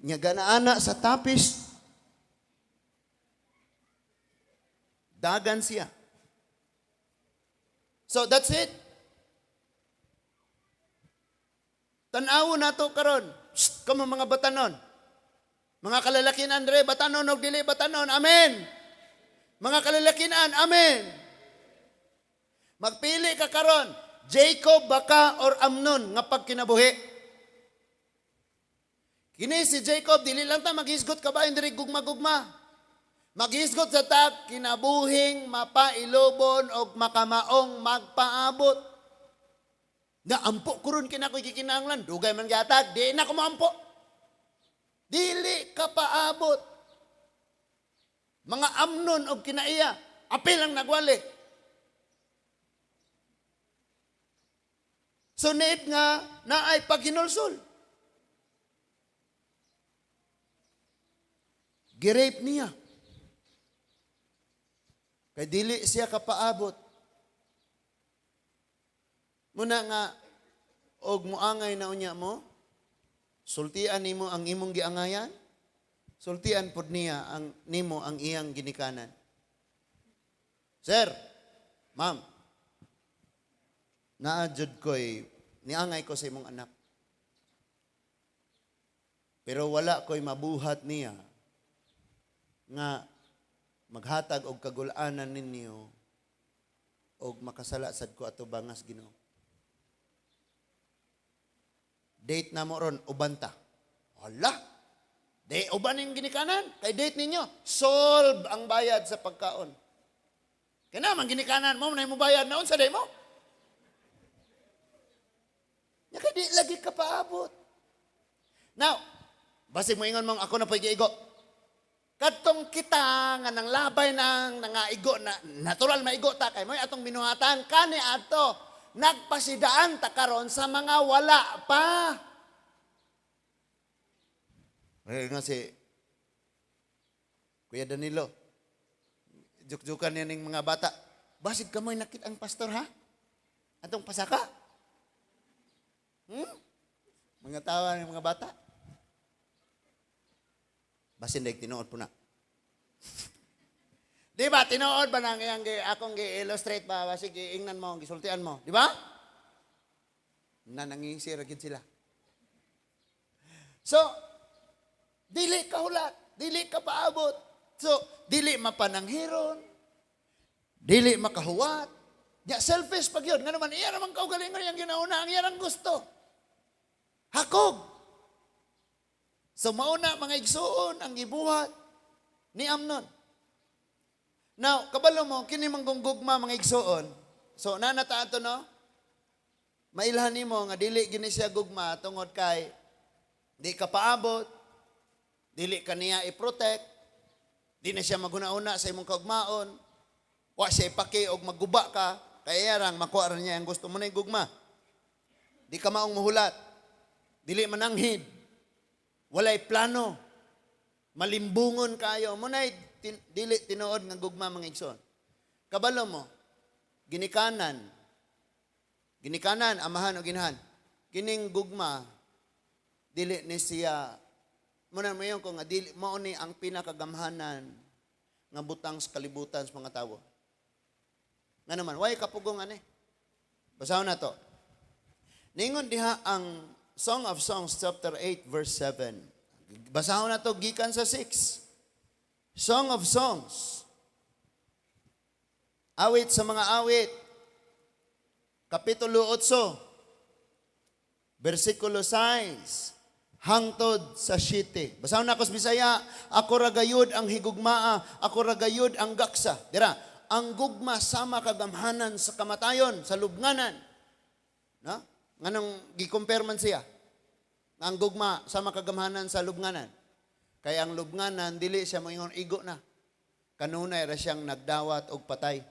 Nya ganaana sa tapis. Dagan siya. So that's it. Tan-awo na to karon. Shh, kamo mga batanon. Mga kalalakian, Andre, batanon og dili batanon. Amen. Mga kalalakian, amen. Magpili ka karon, Jacob baka or Amnon nga pagkinabuhi. Kini si Jacob, dili lang ta maghisgot ka ba diri gugma-gugma. Maghisgot sa tag kinabuhing mapailobon og makamaong magpaabot. Na ampo kuron kinakoy gikinahanglan, dugay man gihatag, di na ko maampo. Dili ka paabot. Mga Amnon og kinaiya, apil ang nagwali. So need nga naay paghinulsol. Girape niya. Kay dili siya kapaabot. Muna nga og muangay na unya mo, sultian nimo ang imong giangayan, sultian pod niya ang nimo ang iyang ginikanan. Sir, ma'am, naa jud ko'y niangay ko sa imong anak. Pero wala ko'y mabuhat niya nga maghatag og kagulanan ninyo og makasala sad ko ato bangas Ginoo. Date na mo ron, uban ta. Hala! Di, uban yung ginikanan. Kay date ninyo, solve ang bayad sa pagkaon. Kaya naman ginikanan mo, na mo bayad na unsa day mo. Nya kay di lagi ka paabot. Now, basig mo ingon mong ako na po'y giigo. Kadtong kita nga nang labay nang nangaigo na natural maigo ta kay mo'y atong binuhatan kani adto nagpasidaan ta karon sa mga wala pa. Ay, nga si Kuya Danilo, juk-jukan niya ning mga bata. Basig kamoy nakit ang pastor ha? Atong pasaka? Mga tawa ng mga bata. Basin daig tinuod po na. Di ba? Tinuod ba nang iyang akong gi-illustrate ba? Basig giingnan mo, gisultian mo. Di ba? Nanangisi ra gid sila. So, dili ka hulat, dili ka paabot. So, dili mapananghiron, dili makahuwat. Ya, selfish pag yun. Nga naman, iya naman kaugalingon yung ginauna, ang iya ang gusto. Hakog. So, mauna mga igsuon ang gibuhat ni Amnon. Now, kabalo mo, kini manggugma mga igsuon. So, nanataan to, no? Mailhan nimo nga dili gini siya gugma tungod kay di ka paabot, dili ka niya i-protect, di na siya maguna-una sa imong kaugmaon, wa siya ipaki og magguba ka, kaya rang makuha ra niya ang gusto mo na yung gugma. Di ka maong muhulat, dili mananghid, walay plano, malimbungon kayo. Muna'y dili tinuod nga gugma mga igsoon. Kabalo mo, ginikanan, ginikanan, amahan o ginahan, kining gugma, dili ni siya, muna mo yun ko nga, dili, mao ni ang pinakagamhanan nga butang sa kalibutan sa mga tawo. Nga naman, way kapugong ani. Basahon na to. Ningon diha ang Song of Songs chapter 8 verse 7. Basahon na to gikan sa 6. Song of Songs. Awit sa mga awit. Kapitulo 8, versikulo 6 hangtod sa 7. Basahon nako sa Bisaya, "Ako ra gayud ang higugmaa, ako ra gayud ang gaksa." Dira, ang gugma sama kagamhanan sa kamatayon, sa lubnganan. No? Nganong gi-compare man siya? Nga ang gugma sama kagamhanan sa lubnganan. Kaya ang lubnganan dili siya moingon igo na. Kanunay ra siyang nagdawat og patay.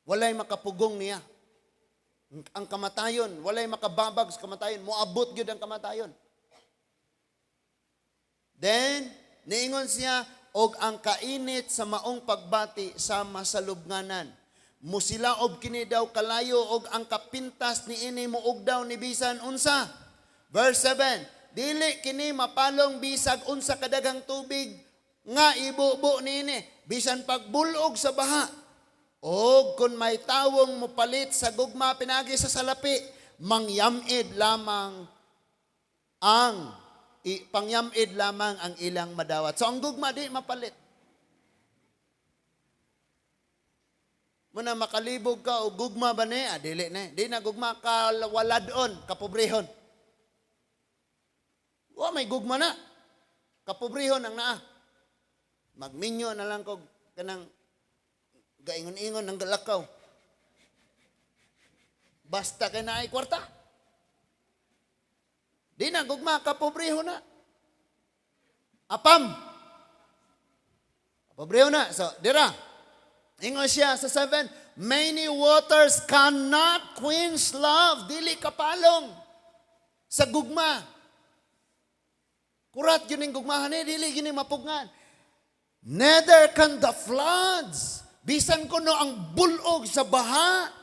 Walay makapugong niya. Ang kamatayon, walay makababag sa kamatayon, moabot gyud ang kamatayon. Then, niingon siya, "Og ang kainit sa maong pagbati sama sa lubnganan. Musilaob kini daw kalayo og ang kapintas niini muog daw ni bisan unsa." Verse 7, "Dili kini mapalong bisag unsa kadaghang tubig nga ibubo niini, bisan pagbulog sa baha. Og kung may tawong mopalit sa gugma pinagi sa salapi, mangyamid lamang ang pangyamid lamang ang ilang madawat." So ang gugma di mapalit. Muna makalibog ka o gugma ba ni? Ah, dili na. Di na gugma, kawaladon, kapobrehon. Wa may gugma na. Kapobrehon ang naa. Magminyo na lang kog kanang gaingon-ingon ng galakaw. Basta kay naay kwarta. Di na gugma, kapobrehon na. Apam. Kapobrehon na. So, dira. Ingon siya sa 7, "Many waters cannot quench love." Dili kapalong sa gugma. Kurat yun ang gugmahan eh, dili gini mapugngan. "Neither can the floods." Bisan kuno ang bulog sa baha.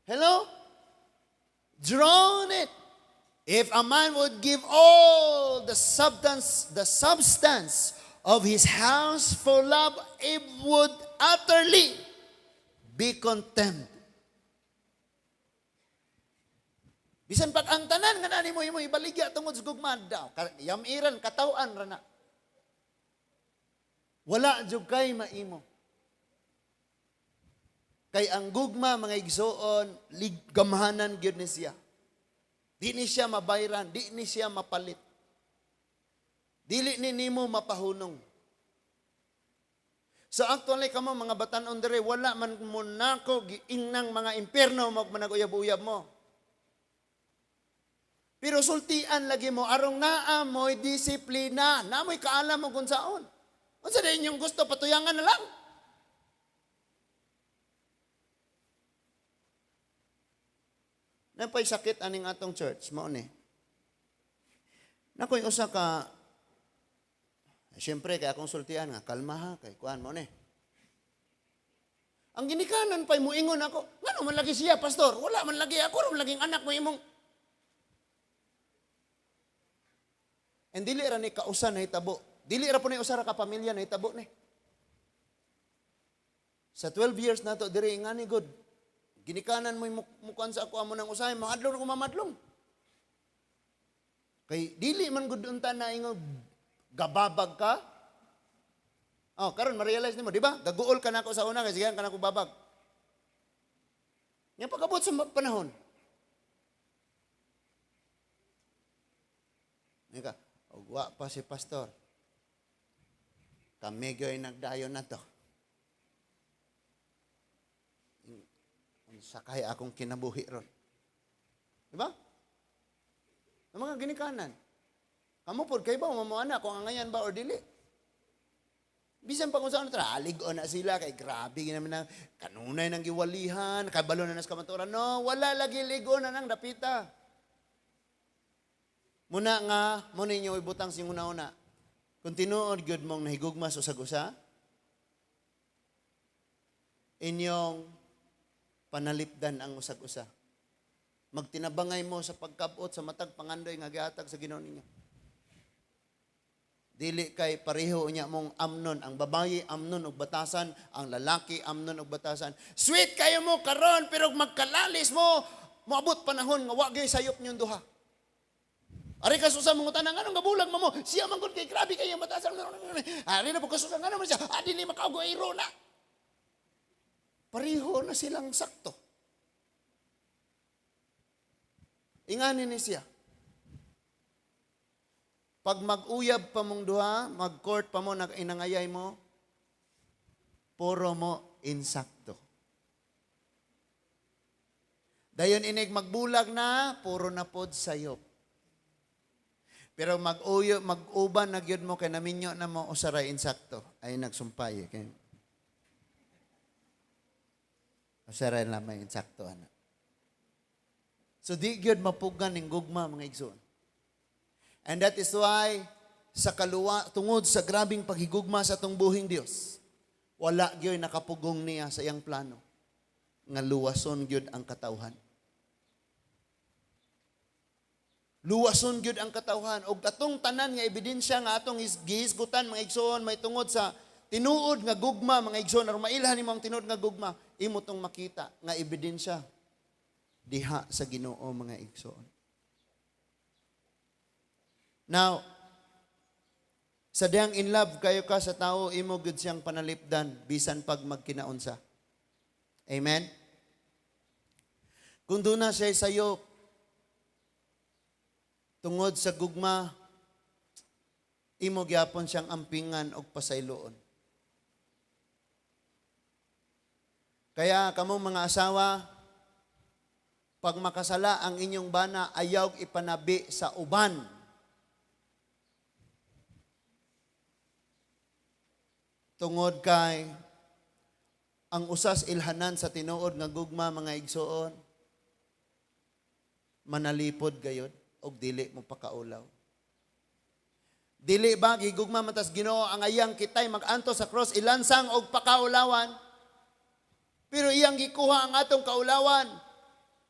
Hello? "Drown it. If a man would give all the substance of his house for love, it would utterly be contemned." Bisan pag ang tanan nga nani mo imo ibaligya tungod sa gugma daw, yamiran kataw-an ra na. Wala jud kay maimo. Kay ang gugma, mga igsoon, gamhanan gyud ni siya. Di ni siya mabayran, di ni siya mapalit. Dili ni nimo mapahunong. So actually kamo mga batan-on diri, wala man mo nako giingnang mga impierno mo manag-uyab-uyab mo. Pero sultian lagi mo arong naa mo'y disiplina, naa mo'y kaalam mo kung saon. Unsa din inyong gusto, patuyangan na lang. Napay sakit aning atong church, mao ni. Nakoy usa ka. Siyempre, kay akong sultian nga, kalma ha, kay kuan mo ni. Ang ginikanan pa'y muingon ako, ngano man lagi siya, pastor? Wala man lagi ako, man laging anak mo imong. And dili ra ni kausa nahitabo. Dili ra po ni usa ra ka pamilya nahitabo ni. Sa 12 years nato diri ngani good. Ginikanan mo mukuan sa ako amo nang usahay, mahadlong ko mamadlong. Kay dili man gud unta na ingog gababag ka. Oh, karon ma-realize nimo, di ba? Gaguol ka nako sa una kay sigahan ka nako babag. Nya pagabot sa panahon. Nika, og wa pa si pastor. Kami gyoy nagdayon na to. Unsa kay akong kinabuhi ron? Di ba? Ang mga ginikanan. Kamo pod kay ba mamuana kung angayan ba or dili. Bisan pa kung saan tra alig-on na sila kay grabe ginaman na kanunay nang giwalihan, kabalo na nas kamatuoran. No, wala lagi ligo na nang dapita. Muna nga mo ninyo ibutang sing una-una. Kung tinuod gyud mong nahigugma sa usag-usa, inyong panalipdan ang usag-usa. Magtinabangay mo sa pagkabot sa matag pangandoy nga gihatag sa Ginoo ninyo. Dili kay pareho unya mong amnon. Ang babaye amnon og batasan, ang lalaki amnon og batasan. Sweet kayo mo karon pero magkalalis mo, moabot panahon nga wa gyud sayop ninyong duha. Ari ka susa mong utana, nganong gabulag mo mo? Siya man gud kay grabe kay batasan. Ari na po ka susa, ngano man siya? Ah, dili makaugo iro na. Pareho na silang sakto. Ingani ni siya. Pag mag-uyab pa mong duha, mag-court pa mo, nag-inangayay mo, puro mo insakto. Dayon inig magbulag na, puro na pod sayop. Pero mag-uyo, mag-uban na gyud mo kay naminyo na mo usaray insakto. Ay nagsumpay kay usaray lamang insakto ana. So di gyud mapugan ning gugma, mga igsoon. And that is why sa kaluwa tungod sa grabing paghigugma sa atong buhing Dios, wala gyud nakapugong niya sa iyang plano nga luwason gyud ang katawhan. Luwason gyud ang katawhan og atong tanan nga ebidensya nga atong gihisgutan, mga igsoon, may tungod sa tinuod nga gugma, mga igsoon. Aron mailhan nimo ang tinuod nga gugma, imo tong makita nga ebidensya diha sa Ginoo, mga igsoon. Now, sa diyang in love kayo ka sa tao, imo gyud siyang panalipdan bisan pag magkinaunsa. Amen? Kung doon na siya sayo, tungod sa gugma, imo gyapon siyang ampingan og pasayloon. Kaya kamo mga asawa, pag makasala ang inyong bana, ayaw ipanabi sa uban. Tungod kay ang usas ilhanan sa tinuod nga gugma, mga igsoon, manalipod gayod og dili mo pakaulaw. Dili ba gigugma man tas Ginoo ang ayang kitay mag-anto sa cross ilansang og pakaulawan? Pero iyang gikuha ang atong kaulawan.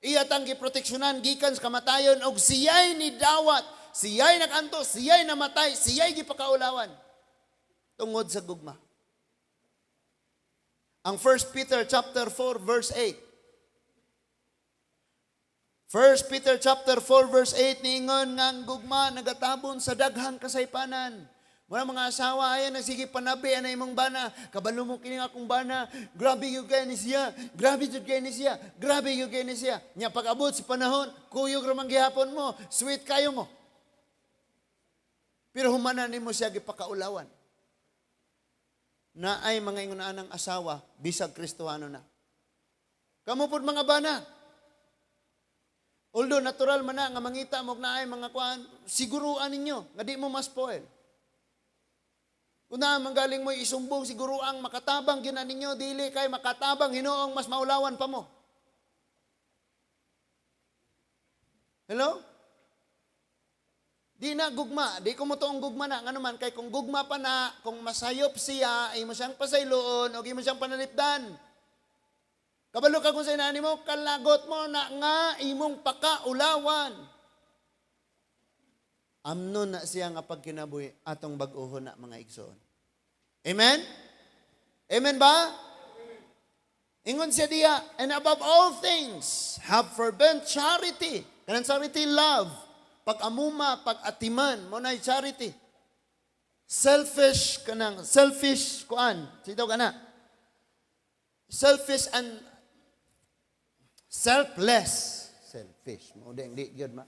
Iya tang giproteksyonan gikan sa kamatayon og siya'y nidawat, siya'y nag-anto, siya'y namatay, siya'y gipakaulawan tungod sa gugma. Ang 1 Peter chapter 4 verse 8. 1 Peter chapter 4 verse 8 niingon nga ang gugma nagatabon sa daghang kasaypanan. Muna mga asawa, ayan na sige panabi ana imong bana. Kabalo mo kini akong bana. Grabe gyud kay ni siya. Grabe jud kay ni siya. Grabe gyud kay ni siya. Nya pag-abot sa panahon, kuyog ra man gihapon mo, sweet kayo mo. Pero humana nimo siya gipakaulawan. Na ay mga ingon ang asawa, bisag Kristohano na. Kamo pod mga bana. Although natural man na nga mangita mo na ay mga kuan, siguruan ninyo nga di mo ma-spoil. Kung na manggaling mo isumbong, siguro ang makatabang gyud na ninyo, dili kay makatabang hinuong mas maulawan pa mo. Hello? Di na gugma, di ko mo toong gugma na, ngano man, kay kung gugma pa na, kung masayop siya, imo siyang pasayloon, o imo siyang panalipdan. Kabalo ka kung sa inani mo, kalagot mo na nga imong pakaulawan. Amnon na siya nga pagkinabuhi, atong bag-ohon na, mga igsoon. Amen? Amen ba? Ingon siya diya, and above all things, have fervent charity. Kanang charity, love. Pag-amuma, pag-atiman, mo na charity. Selfish, kanang selfish, kuan. Sitaw ka na. Selfish and selfless. Selfish. Mo di, di, gyud ma.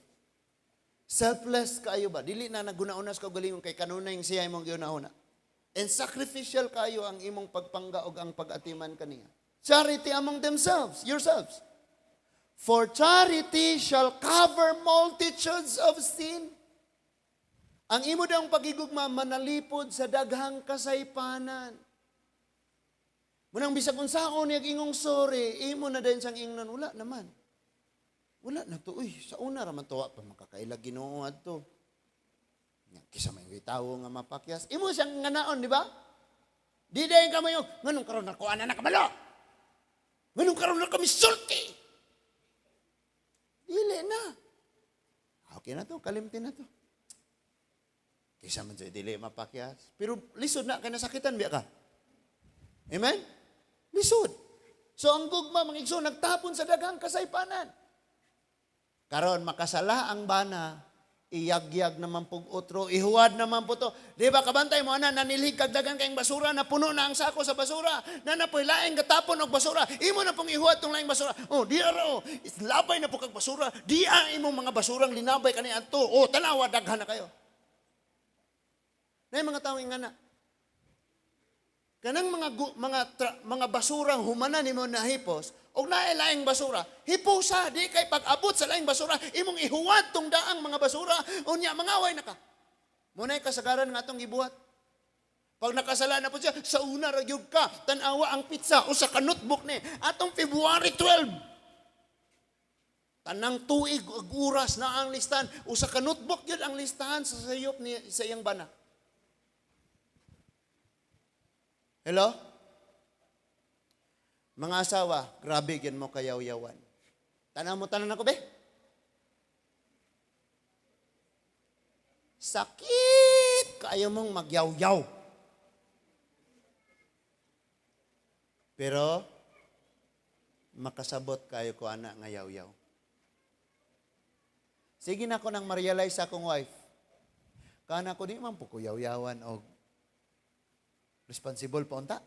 Selfless kayo ba? Dili na naguna-una sa kaugalingon kay kanunay siya imong giuna-una. And sacrificial kayo ang imong pagpangga og ang pag-atiman kaniya. Charity among themselves, yourselves. For charity shall cover multitudes of sin. Ang imo daw pagigugma manalipod sa daghang kasaypanan. Munang bisag unsaon niya ingong sorry, imo na din siyang ingnon, wala naman. Wala na to. Uy, sa una ra man to, wa pa makakailag Ginoo adto. Nya kisa may tawo nga mapakyas. Imo siyang nganaon, di ba? Di dayon ka mayo, nganong karon na ko ana nakabalo? Nganong karon na kami sulti? Dili na. Okay na to, kalimti na to. Kisa man sa dili mapakyas. Pero lisod na, kay nasakitan biya ka. Amen? Lisod. So ang gugma, mga igsoon, nagtapon sa daghang kasaypanan. Karon makasala ang bana, Iyagyag naman pug otro, ihuwad naman po to. Di ba kabantay mo ana, nanilhig kag daghan kayong basura, napuno na ang sako sa basura. Na napoy laing gatapon og basura. Imo na pong ihuwad tong laing basura. Oh, di ara oh, labay na po kag basura. Di ang imong mga basurang linabay kani adto. Oh, tanawa, daghan na kayo. Nay mga tawo nga na. Kanang mga basurang humana nimo nahipos, og naay laing basura, hipusa. Di kay pag-abot sa laing basura, imong ihuwad tong daang mga basura, unya mangaway na ka. Muna'y kasagaran nga atong gibuhat. Pag nakasala na po siya, sa una ra gyud ka, tan-awa ang petsa, usa ka notebook ni atong February 12. Tanang tuig ug oras na ang listahan, usa ka notebook gyud ang listahan sa sayop ni sa iyang bana. Hello? Mga asawa, grabe gyud mo kayaw-yawan. Tanaw mo tanan ako, be? Sakit! Kaayo mong magyaw-yaw. Pero, makasabot kayo ko ana nga yaw-yaw. Sige na ko nang ma-realize sa akong wife. Kana ko di man po ko yaw-yawan og responsible pa unta.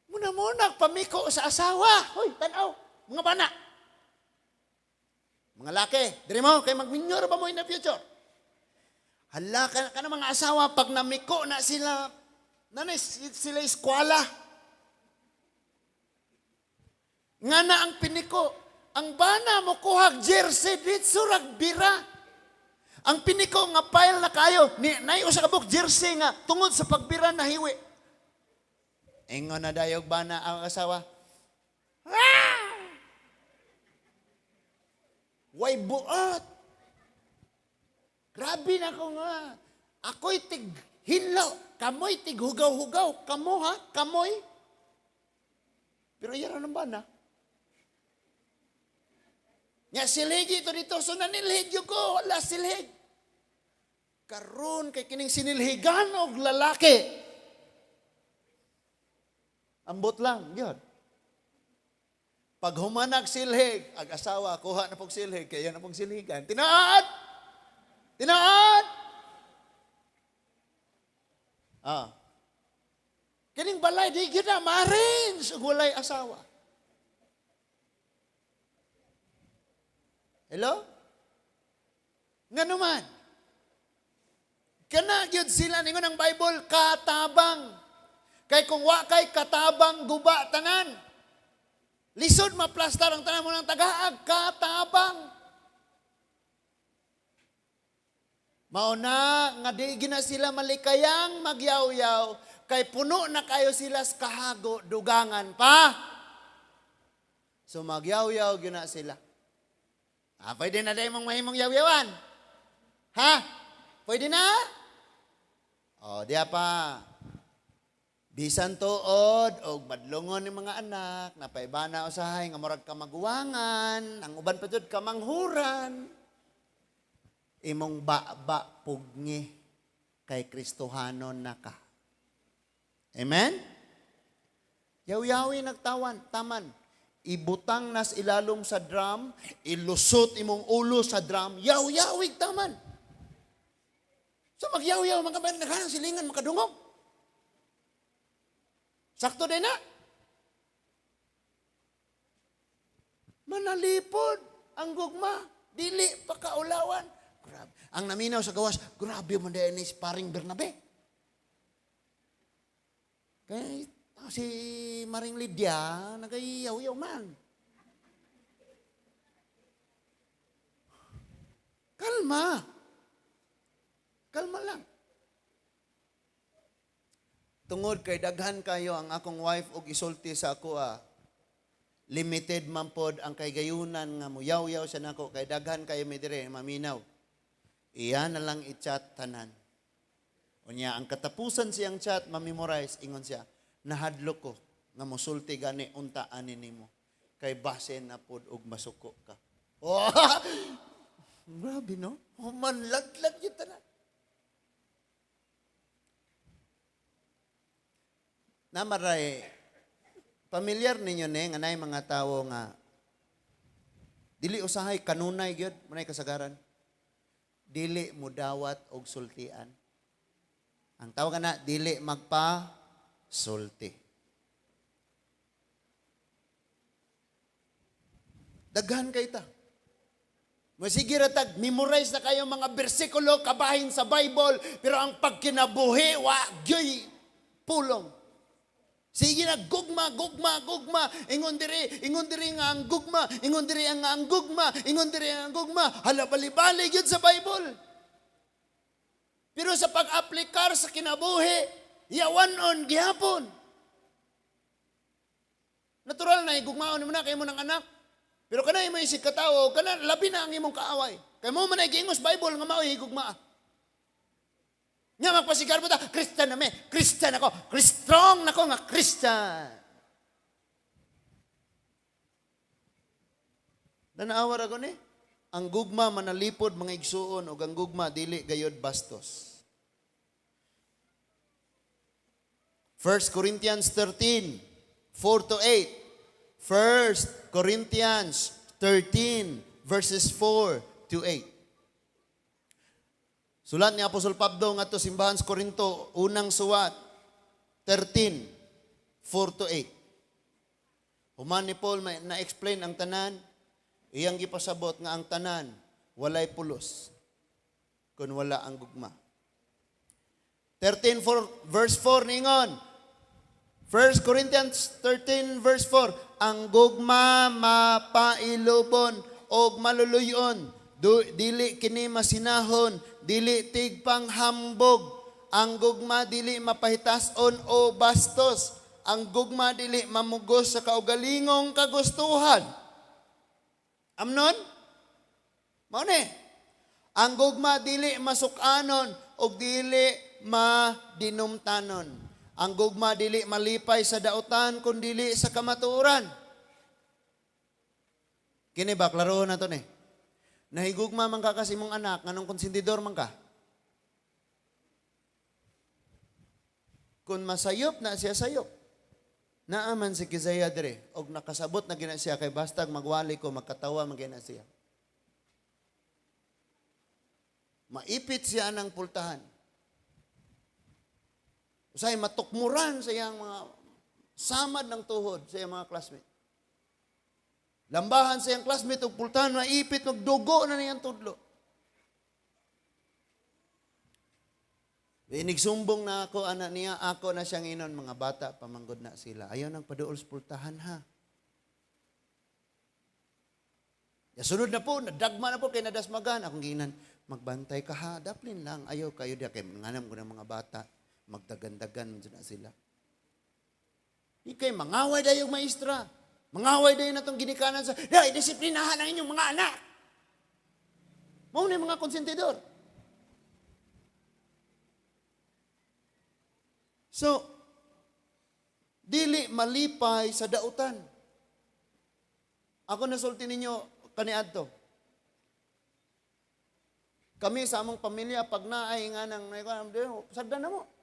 Muna-muna, pamiko sa asawa. Hoy, tanaw, mga bana. Mga laki, diri mo, kay magminyor ba mo in the future? Hala, ka na mga asawa, pag namiko na sila, nanay sila eskwala. Nga na ang piniko, ang bana mo kuhag jersey, ditso rag bira. Ang piniko nga pile na kayo, ni, nay usa ka buok jersey nga tungod sa pagbira na hiwi. Ingon na dayog bana ang asawa. Ah! Way buot. Grabe na ko nga. Ako'y tig hinlo, kamoy tig hugaw-hugaw, kamo ha, kamoy. Pero iya ra ng bana. Nya silhig ito dito, so nanilhig yun ko, wala silhig. Karon kay kining sinilhigan og lalaki. Ambot lang, yun. Pag humanag silhig, ag asawa, kuha na pong silhig, kaya na pong silhigan. Tinaad! Tinaad! Kining balay, di gyud na ma-arrange og walay asawa. Hello? Nga naman, kana gyud sila ningon ang Bible, katabang. Kay kung wa kay katabang, guba tanan. Lisod maplastar ang tanan mo ng tagaag, katabang. Mauna nga di gina sila malikayang magyaw-yaw, kay puno na kayo sila sa kahago, dugangan pa. So magyaw-yaw gina sila. Pwede na dahil mong mahimong yaw-yawan. Ha? Pwede na? O, diya pa. Bisan tuod, og madlungon ni mga anak, napaibana usahay nga murag kamaguwangan, ang uban pa jud kamanghuran. Imong ba-ba pugni kay Kristohanon na ka. Amen? Yaw-yawi nagtawan, taman. Ibutang nas ilalom sa drum, ilusot imong ulo sa drum, yaw-yawig taman. So magyaw-yaw, mga kabayan, naghanang silingan, makadungog. Sakto din na. Manalipod ang gugma, dili pakaulawan. Grabe. Ang naminaw sa gawas, grabe mo din ni paring Bernabe. Kaya si Maring Lydia, nagayaw-yaw man. Kalma. Kalma lang. Tungod kay daghan kayo ang akong wife og isulti sa ako, Limited man pod ang kaygayunan nga muyaw-yaw sa nako kay daghan kayo mi dire maminaw. Iya na lang i-chat tanan. Unya ang katapusan siyang chat ma-memorize, ingon siya, nahadlok ko nga mosulti gani unta ani nimo kay base na pod og masuko ka. Oh, grabe no? Humanlaglag yun tanan. Namaray, pamilyar ninyo ni nga nay mga tawo nga dili usahay kanunay gyud, munay kasagaran. Dili mudawat og sultian. Ang tawag na, dili magpa sulti. Daghan kay ta. Masige ra tag memorize na kayo mga bersikulo kabahin sa Bible, pero ang pagkinabuhi wa gyoy pulong. Sige na, gugma, gugma, gugma. Ingon diri nga ang gugma, ingon diri nga ang gugma, ingon diri ang gugma. Hala, bali-bali gyud sa Bible. Pero sa pag-aplikar sa kinabuhi, yawan-on gihapon. Natural na igugmaon mo na kay mo ng anak. Pero kana imo isig katawo, kana labi na ang imong kaaway. Kay mo man ay giingos Bible nga mao'y higugmaa. Nga magpasigar mo ta, Christian na me, Christian ako, strong na ko nga Christian. Nanaawa ra ko ni. Ang gugma manalipod, mga igsuon, ug ang gugma dili gayod bastos. 1 Corinthians 13, 4 to 8. 1 Corinthians 13, verses 4 to 8. Sulat ni Apostol Pablo ngadto simbahan sa Korinto, unang suwat, 13, 4 to 8. Human ni Paul may na-explain ang tanan, iyang gipasabot nga ang tanan walay pulos kung wala ang gugma. 13, 4, verse 4 ningon, 1 Corinthians 13 verse 4, ang gugma mapailubon og maluluyon, dili kini masinahon, dili tigpanghambog. Ang gugma dili mapahitason o bastos. Ang gugma dili mamugos sa kaugalingong kagustuhan. Amnon? Mao ni. Ang gugma dili masukanon og dili madinumtanon. Ang gugma dili malipay sa dautan kun dili sa kamatuoran. Kini ba klaro na to ni. Nahigugma man ka kasi imong anak, nganong konsentidor man ka? Kung masayop na siya sayop. Naaman si Kizaya dire og nakasabot na gina siya kay bastag magwali ko magkatawa man gina siya. Maipit siya ng pultahan. Usay matukmuran sa iyang mga samad ng tuhod sa iyang mga classmate. Lambahan sa iyang classmate og pultahan, maipit, magdugo na niyang tudlo. Inigsumbong na ako, anak niya, ako na siyang inon, mga bata, pamanggod na sila. Ayaw nang paduol sa pultahan, ha. Ya, sunod na po, nadagma na po, kay nadasmagan. Akong ginan, magbantay ka ha, daplin lang, ayaw kayo diya, kay nganam ko ng mga bata, magdagandagan na sila. Di kay mangaway dayong maestra. Mangaway dayon na itong ginikanan sa, dahil disiplinahan ang inyong mga anak. Mao na yung mga konsentidor. So, dili malipay sa dautan. Ako nasulti ninyo kaniadto. Kami sa among pamilya, pag naay nga nang, sagdan na mo.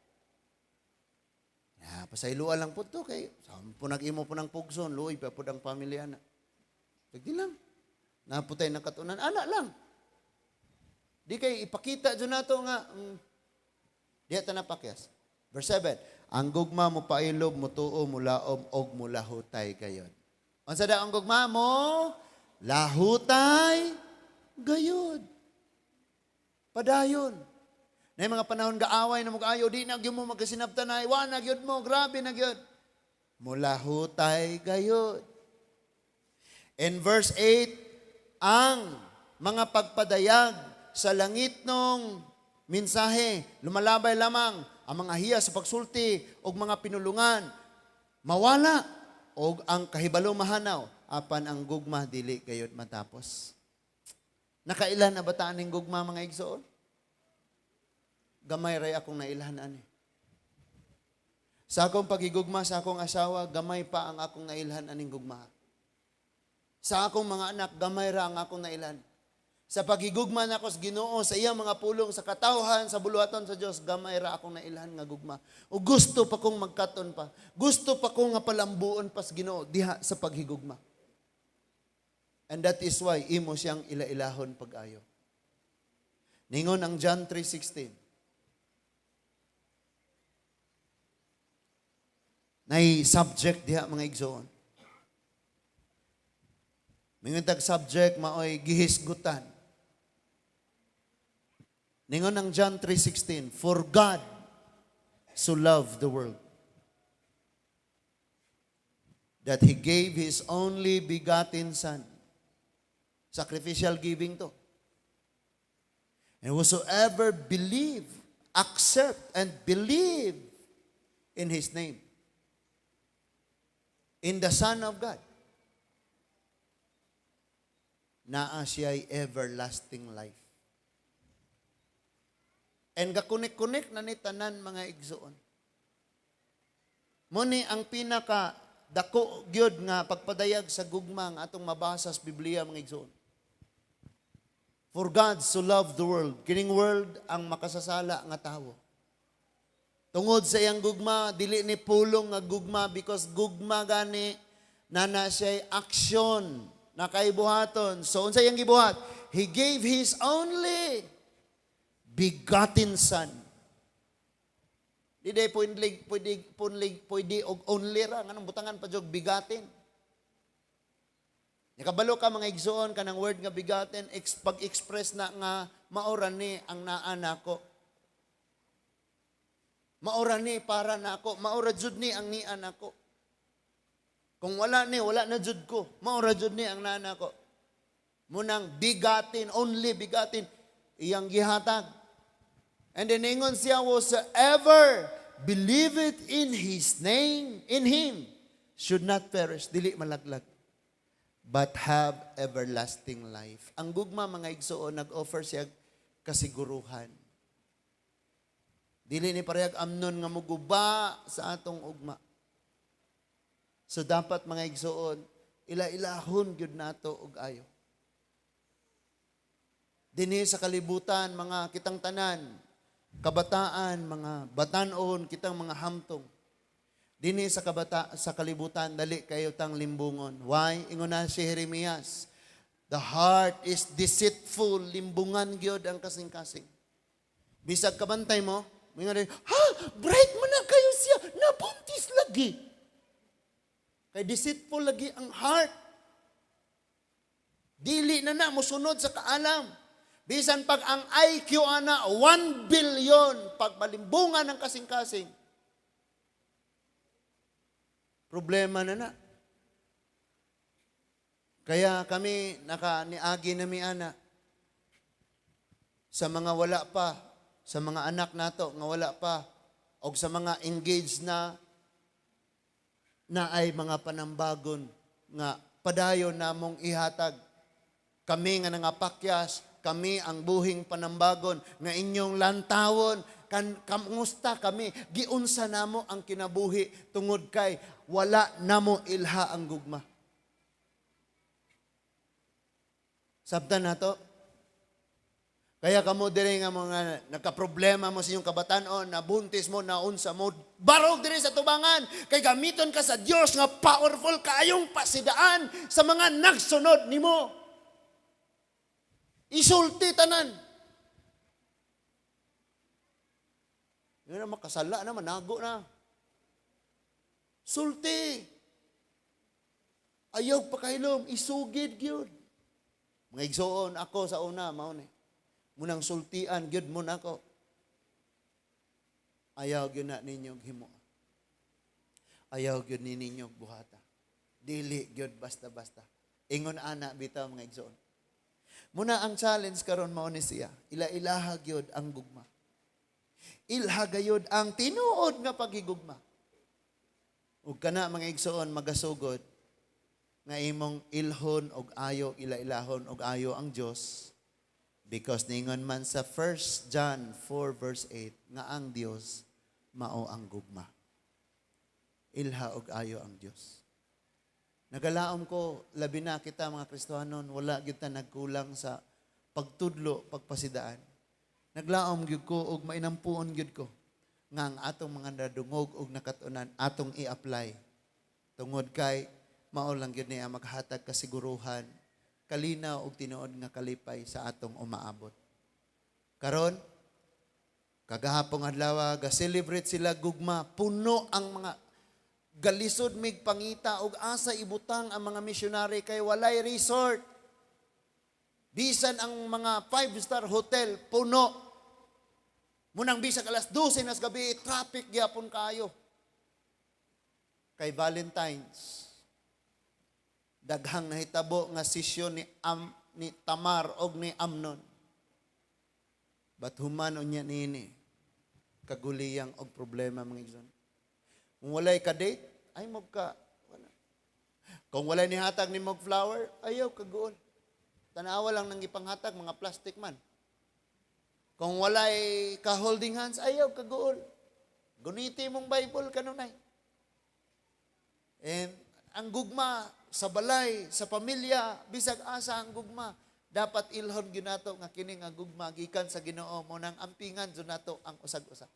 Ya, pasayloan lang po to kay sa po nag-imo po ng pugson, luoy pa po ang pamilya na. Pagdi lang. Naputay ng katunan, ana lang. Di kay ipakita dyan nato nga, diya ta napakyas. Verse 7, ang gugma mo pailob, mo tuo, mo laom, og mo lahutay gayod. Unsa daw ang gugma mo? Lahutay gayod. Padayon. Na yung mga panahon gaaway na mag-ayo, di na gyud mo magkasinabtanay, wa na gyud mo, grabe na gyud. Mulahutay gayod. In verse 8, ang mga pagpadayag sa langit nung mensahe, lumalabay lamang ang mga hiya sa pagsulti og mga pinulungan, mawala og ang kahibalo mahanaw, apan ang gugma dili gayod matapos. Nakailan na ba ning gugma, mga igsoon? Gamay ray akong nailhan ani. Sa akong pagigugma sa akong asawa, gamay pa ang akong nailhan aning gugma. Sa akong mga anak, gamay ra ang akong nailhan. Sa pagigugma nako sa Ginoo, sa iyang mga pulong, sa katawhan, sa buluhaton sa Dios, gamay ra akong nailhan nga gugma. O gusto pa kong magkaton pa. Gusto pa kong nga palambuon pa sa Ginoo diha sa paghigugma. And that is why imo siyang ilailahon pag-ayo. Ningon ang John 3:16. Nay subject diha, mga igsoon. Mingon tag subject, maoy gihisgutan. Ningon ang John 3:16, "For God so loved the world that He gave His only begotten Son." Sacrificial giving to. "And whosoever believe, accept, and believe in His name, in the Son of God, naa siya'y everlasting life." And gakunik-kunik na ni tanan, mga igsoon. Mao ni ang pinaka dako gyud nga pagpadayag sa gugma nga atong mabasa sa Biblia, mga igsoon. For God so loved the world. Kining world ang makasasala nga tawo. Tungod sa iyang gugma, dili ni pulong nga gugma, because gugma gani na siya'y aksyon na kaibuhaton. So unsa iyang gibuhat? He gave His only begotten Son. Di day pwede, pwede, pwede, pwede og only ra, nganong butangan pa jud begotten? Nakabalo ka, mga igsoon, kanang word nga begotten, pag-express na nga maora ni ang naa nako. Maora ni para nako, maora jud ni ang niya nako. Kung wala ni, wala na jud ko. Maora jud ni ang naa nako. Munang begotten, only begotten, iyang gihatag. And then ingon siya, "Whosoever believeth in His name, in Him, should not perish," dili malaglag, "but have everlasting life." Ang gugma, mga igsoon, nag-offer siya kasiguruhan. Dili ni parehag Amnon nga muguba sa atong ugma. So dapat, mga igsoon, ila-ilahon gyud nato og ayo. Dinhi sa kalibutan, mga kitang tanan, kabataan, mga batanon, kitang mga hamtong. Dinhi sa kalibutan, dali kayo tang limbungon. Why? Ingon na si Jeremias, "The heart is deceitful," limbungan gyud ang kasing-kasing. Bisag kabantay mo, mingon rin, "Ha, bright man na kayo siya, nabuntis lagi." Kay deceitful lagi ang heart. Dili na na mosunod sa kaalam. Bisan pag ang IQ ana 1 billion, pag malimbungan ng kasing-kasing, problema na na. Kaya kami naka niagi na mi ana sa mga wala pa, sa mga anak nato nga wala pa, og sa mga engaged na, na ay mga panambagon nga padayon namong ihatag. Kami nga nangapakyas, kami ang buhing panambagon nga inyong lantawon kan kamusta kami, giunsa namo ang kinabuhi tungod kay wala namo ilha ang gugma. Sabtan nato. Kaya kamo diri nga mga nagkaproblema mo sa inyong kabatanon, nabuntis mo, naunsa mo, barog diri sa tubangan, kay gamiton ka sa Dios nga powerful kaayong pasidaan sa mga nagsunod nimo. Isulti tanan. Yun na makasala na, manago na. Sulti. Ayaw pakahilom, isugid gyud. Mga igsoon, ako sa una, mao ni. Munang sultian, gyud mo nako. Ayaw gyud na ninyo himo. Ayaw gyud ni ninyo buhata. Dili gyud basta-basta. Ingon ana bitaw, mga igsoon. Muna ang challenge karon mao ni siya. Ila-ilaha gyud ang gugma. Ilha gayud ang tinuod nga paghigugma. Ug kana, mga igsoon, magasugod nga imong ilhon og ayo, ila-ilahon og ayo ang Dios, because ningon man sa 1 John 4 verse 8 nga ang Dios mao ang gugma. Ilha og ayo ang Dios. Nagalaom ko, labi na kita mga Kristohanon, wala gyud ta nagkulang sa pagtudlo, pagpasidaan. Naglaom gyud ko og mainampuon gyud ko nga ang atong mga nadungog og nakatunan atong i-apply. Tungod kay mao lang gyud niya maghatag kasiguruhan, kalinaw og tinuod nga kalipay sa atong umaabot. Karon, kagahapong adlaw, ga-celebrate sila gugma, puno ang mga galisod mig pangita og asa ibutang ang mga missionary kay walay resort. Bisan ang mga five-star hotel, puno. Munang bisag alas 12 nas gabi, traffic gyapon kayo. Kay Valentine's. Daghang nahitabo nga sesyon ni Tamar og ni Amnon. But human unya nini kaguliyang og problema, mga igsoon. Kung walay ka date, ay mo ka wala. Kung walay nihatag ni mog flower, ayaw kaguol. Tanawa lang nang gipanghatag, mga plastic man. Kung walay ka holding hands, ayaw kaguol. Guniti mong Bible kanunay. And ang gugma sa balay, sa pamilya, bisag asa ang gugma, dapat ilhon gyud nato nga kini nga gugma gikan sa Ginoo mo nang ampingan jud nato ang usag-usa.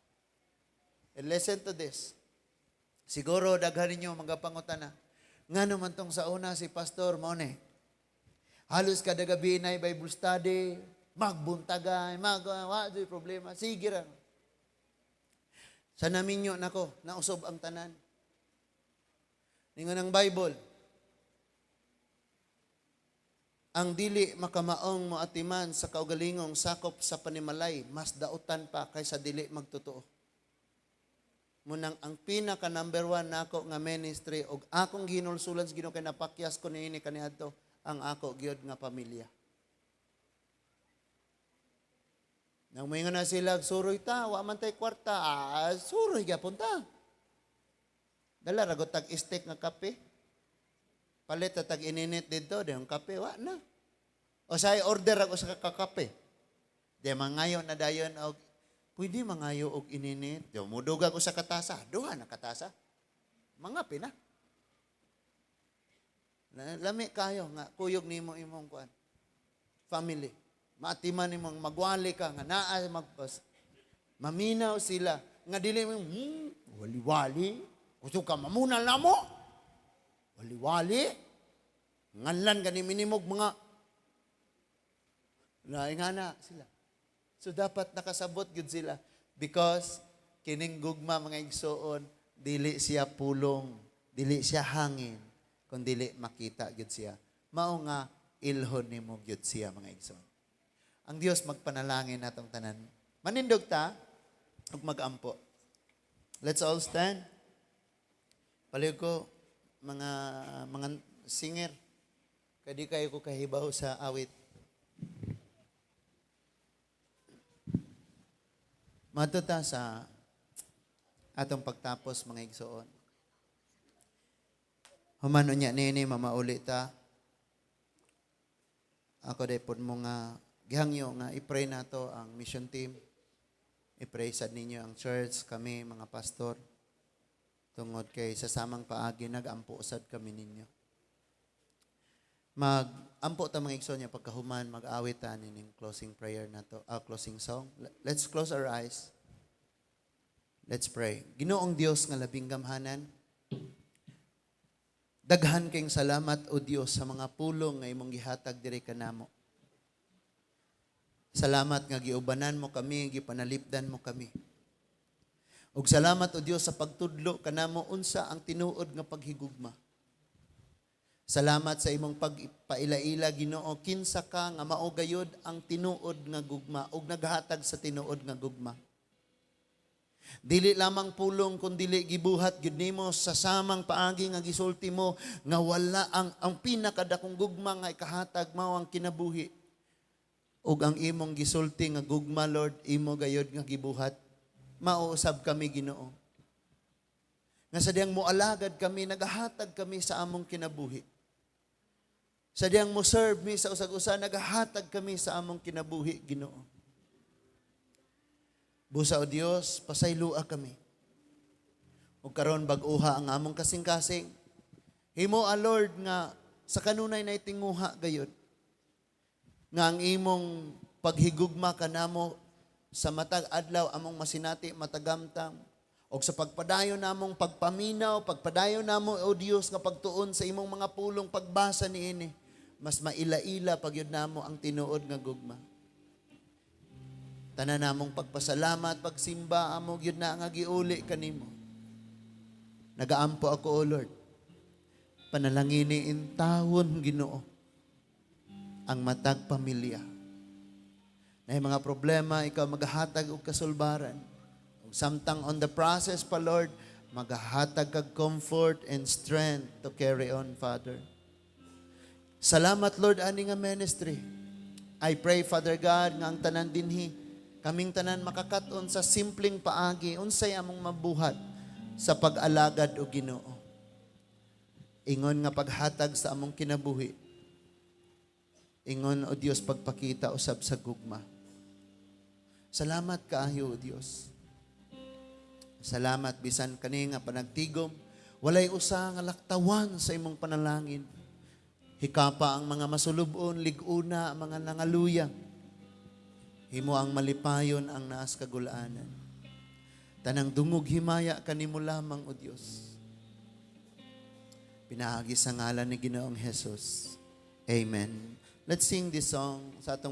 And listen to this. Siguro daghan ninyo mga pangutana. Ngano man tong sa una si Pastor mao ni? Halos kada gabi na Bible study, magbuntagan, wa joy problema. Sige ra. Sa naminyo nako, nausob ang tanan. Ningon ang Bible, ang dili makamaong moatiman sa kaugalingong sakop sa panimalay, mas dautan pa kaysa dili magtotoo. Munang ang pinaka number one nako nga ministry og akong ginulsulan sa Ginoo kay napakyas ko niini kaniadto ang ako gyud nga pamilya. Nang moingon na sila, "Suroy ta, wa man tay kwarta." Ah, suroy gyapon ta. Dala ra tag stick nga kape. Palit ta tag ininit didto, di ang kape wa na. O say order ako sa kakape. Di mangayo na dayon og pwede mangayo og ininit. Di mudugag ko sa katasa, duha na katasa. Mangape na. Lami kayo nga kuyog nimo imong kuan. Family. Maatiman nimo magwali ka nga naa magpas. Maminaw sila nga dili mo wali-wali. Gusto ka mamuna na mo. Wali-wali. Nganlan gani minimog mga na sila. So dapat nakasabot gyud sila because kining gugma, mga igsoon, dili siya pulong, dili siya hangin, kun dili makita gyud siya. Mao nga ilhon nimo gyud siya, mga igsoon. Ang Dios magpanalangin natong tanan. Manindog ta ug magampo. Let's all stand. Palihog ko mga singer. Kay di kayo ko kahibaw sa awit. Madto ta sa atong pagtapos, mga igsoon. Human unya nini mamauli ta. Ako day pod mo nga gihangyo nga i-pray nato ang mission team. I-pray sad ninyo ang church, kami mga pastor. Tungod kay sa samang paagi nagampo sad kami ninyo. Mag-ampo ta, mga igsoon, niya pagkahuman mag-awit ta nining closing prayer nato, closing song. Let's close our eyes. Let's pray. Ginoong Dios nga labing gamhanan, daghan kayong salamat, O Dios, sa mga pulong nga imong gihatag diri kanamo. Salamat nga giubanan mo kami, gipanalipdan mo kami. Ug salamat, O Dios, sa pagtudlo kanamo unsa ang tinuod nga paghigugma. Salamat sa imong pagpaila-ila, Ginoo, kinsa ka nga mao gayud ang tinuod nga gugma ug naghatag sa tinuod nga gugma. Dili lamang pulong kun dili gibuhat gyud nimo sa samang paagi nga gisulti mo nga wala ang pinakadakong gugma nga ikahatag mao ang kinabuhi. Ug ang imong gisulti nga gugma, Lord, imo gayud nga gibuhat. Mao usab kami, Ginoo. Nga sa diyang moalagad kami, nagahatag kami sa among kinabuhi. Sa diyang mo serve mi sa usag-usa, nagahatag kami sa among kinabuhi, Ginoo. Busa, O Dios, pasaylua kami. Ug karon bag-uha ang among kasing-kasing. Himo a Lord nga sa kanunay na itinguha gayud nga ang imong paghigugma kanamo sa matag adlaw among masinati, matagamtam og sa pagpadayon namong pagpaminaw, pagpadayon namo, O Dios, nga pagtuon sa imong mga pulong, pagbasa niini, mas maila-ila pagyud namo ang tinuod nga gugma. Tanan namong pagpasalamat, pagsimba, amo gyud na nga giuli kanimo. Nagaampo ako, O Lord. Panalangini intawon, Ginoo, ang matag pamilya. Na mga problema, ikaw magahatag og kasulbaran. Ug samtang on the process pa, Lord, magahatag kag comfort and strength to carry on, Father. Salamat, Lord, ani nga ministry. I pray, Father God, nga ang tanan dinhi, kaming tanan makakat-on sa simpleng paagi, unsay among mabuhat sa pag-alagad o Ginoo. Ingon nga paghatag sa among kinabuhi. Ingon, O Dios, pagpakita usab sa gugma. Salamat kaayo, O Dios. Salamat bisan kani nga panagtigom, walay usa nga laktawan sa imong panalangin. Hikapa ang mga masulubon, lig-una ang mga nangaluya. Himo ang malipayon ang naas kagulanan. Tanang dungog himaya kanimo lamang, O Dios. Pinaagi sa ngalan ni Ginoong Jesus. Amen. Let's sing this song sa atong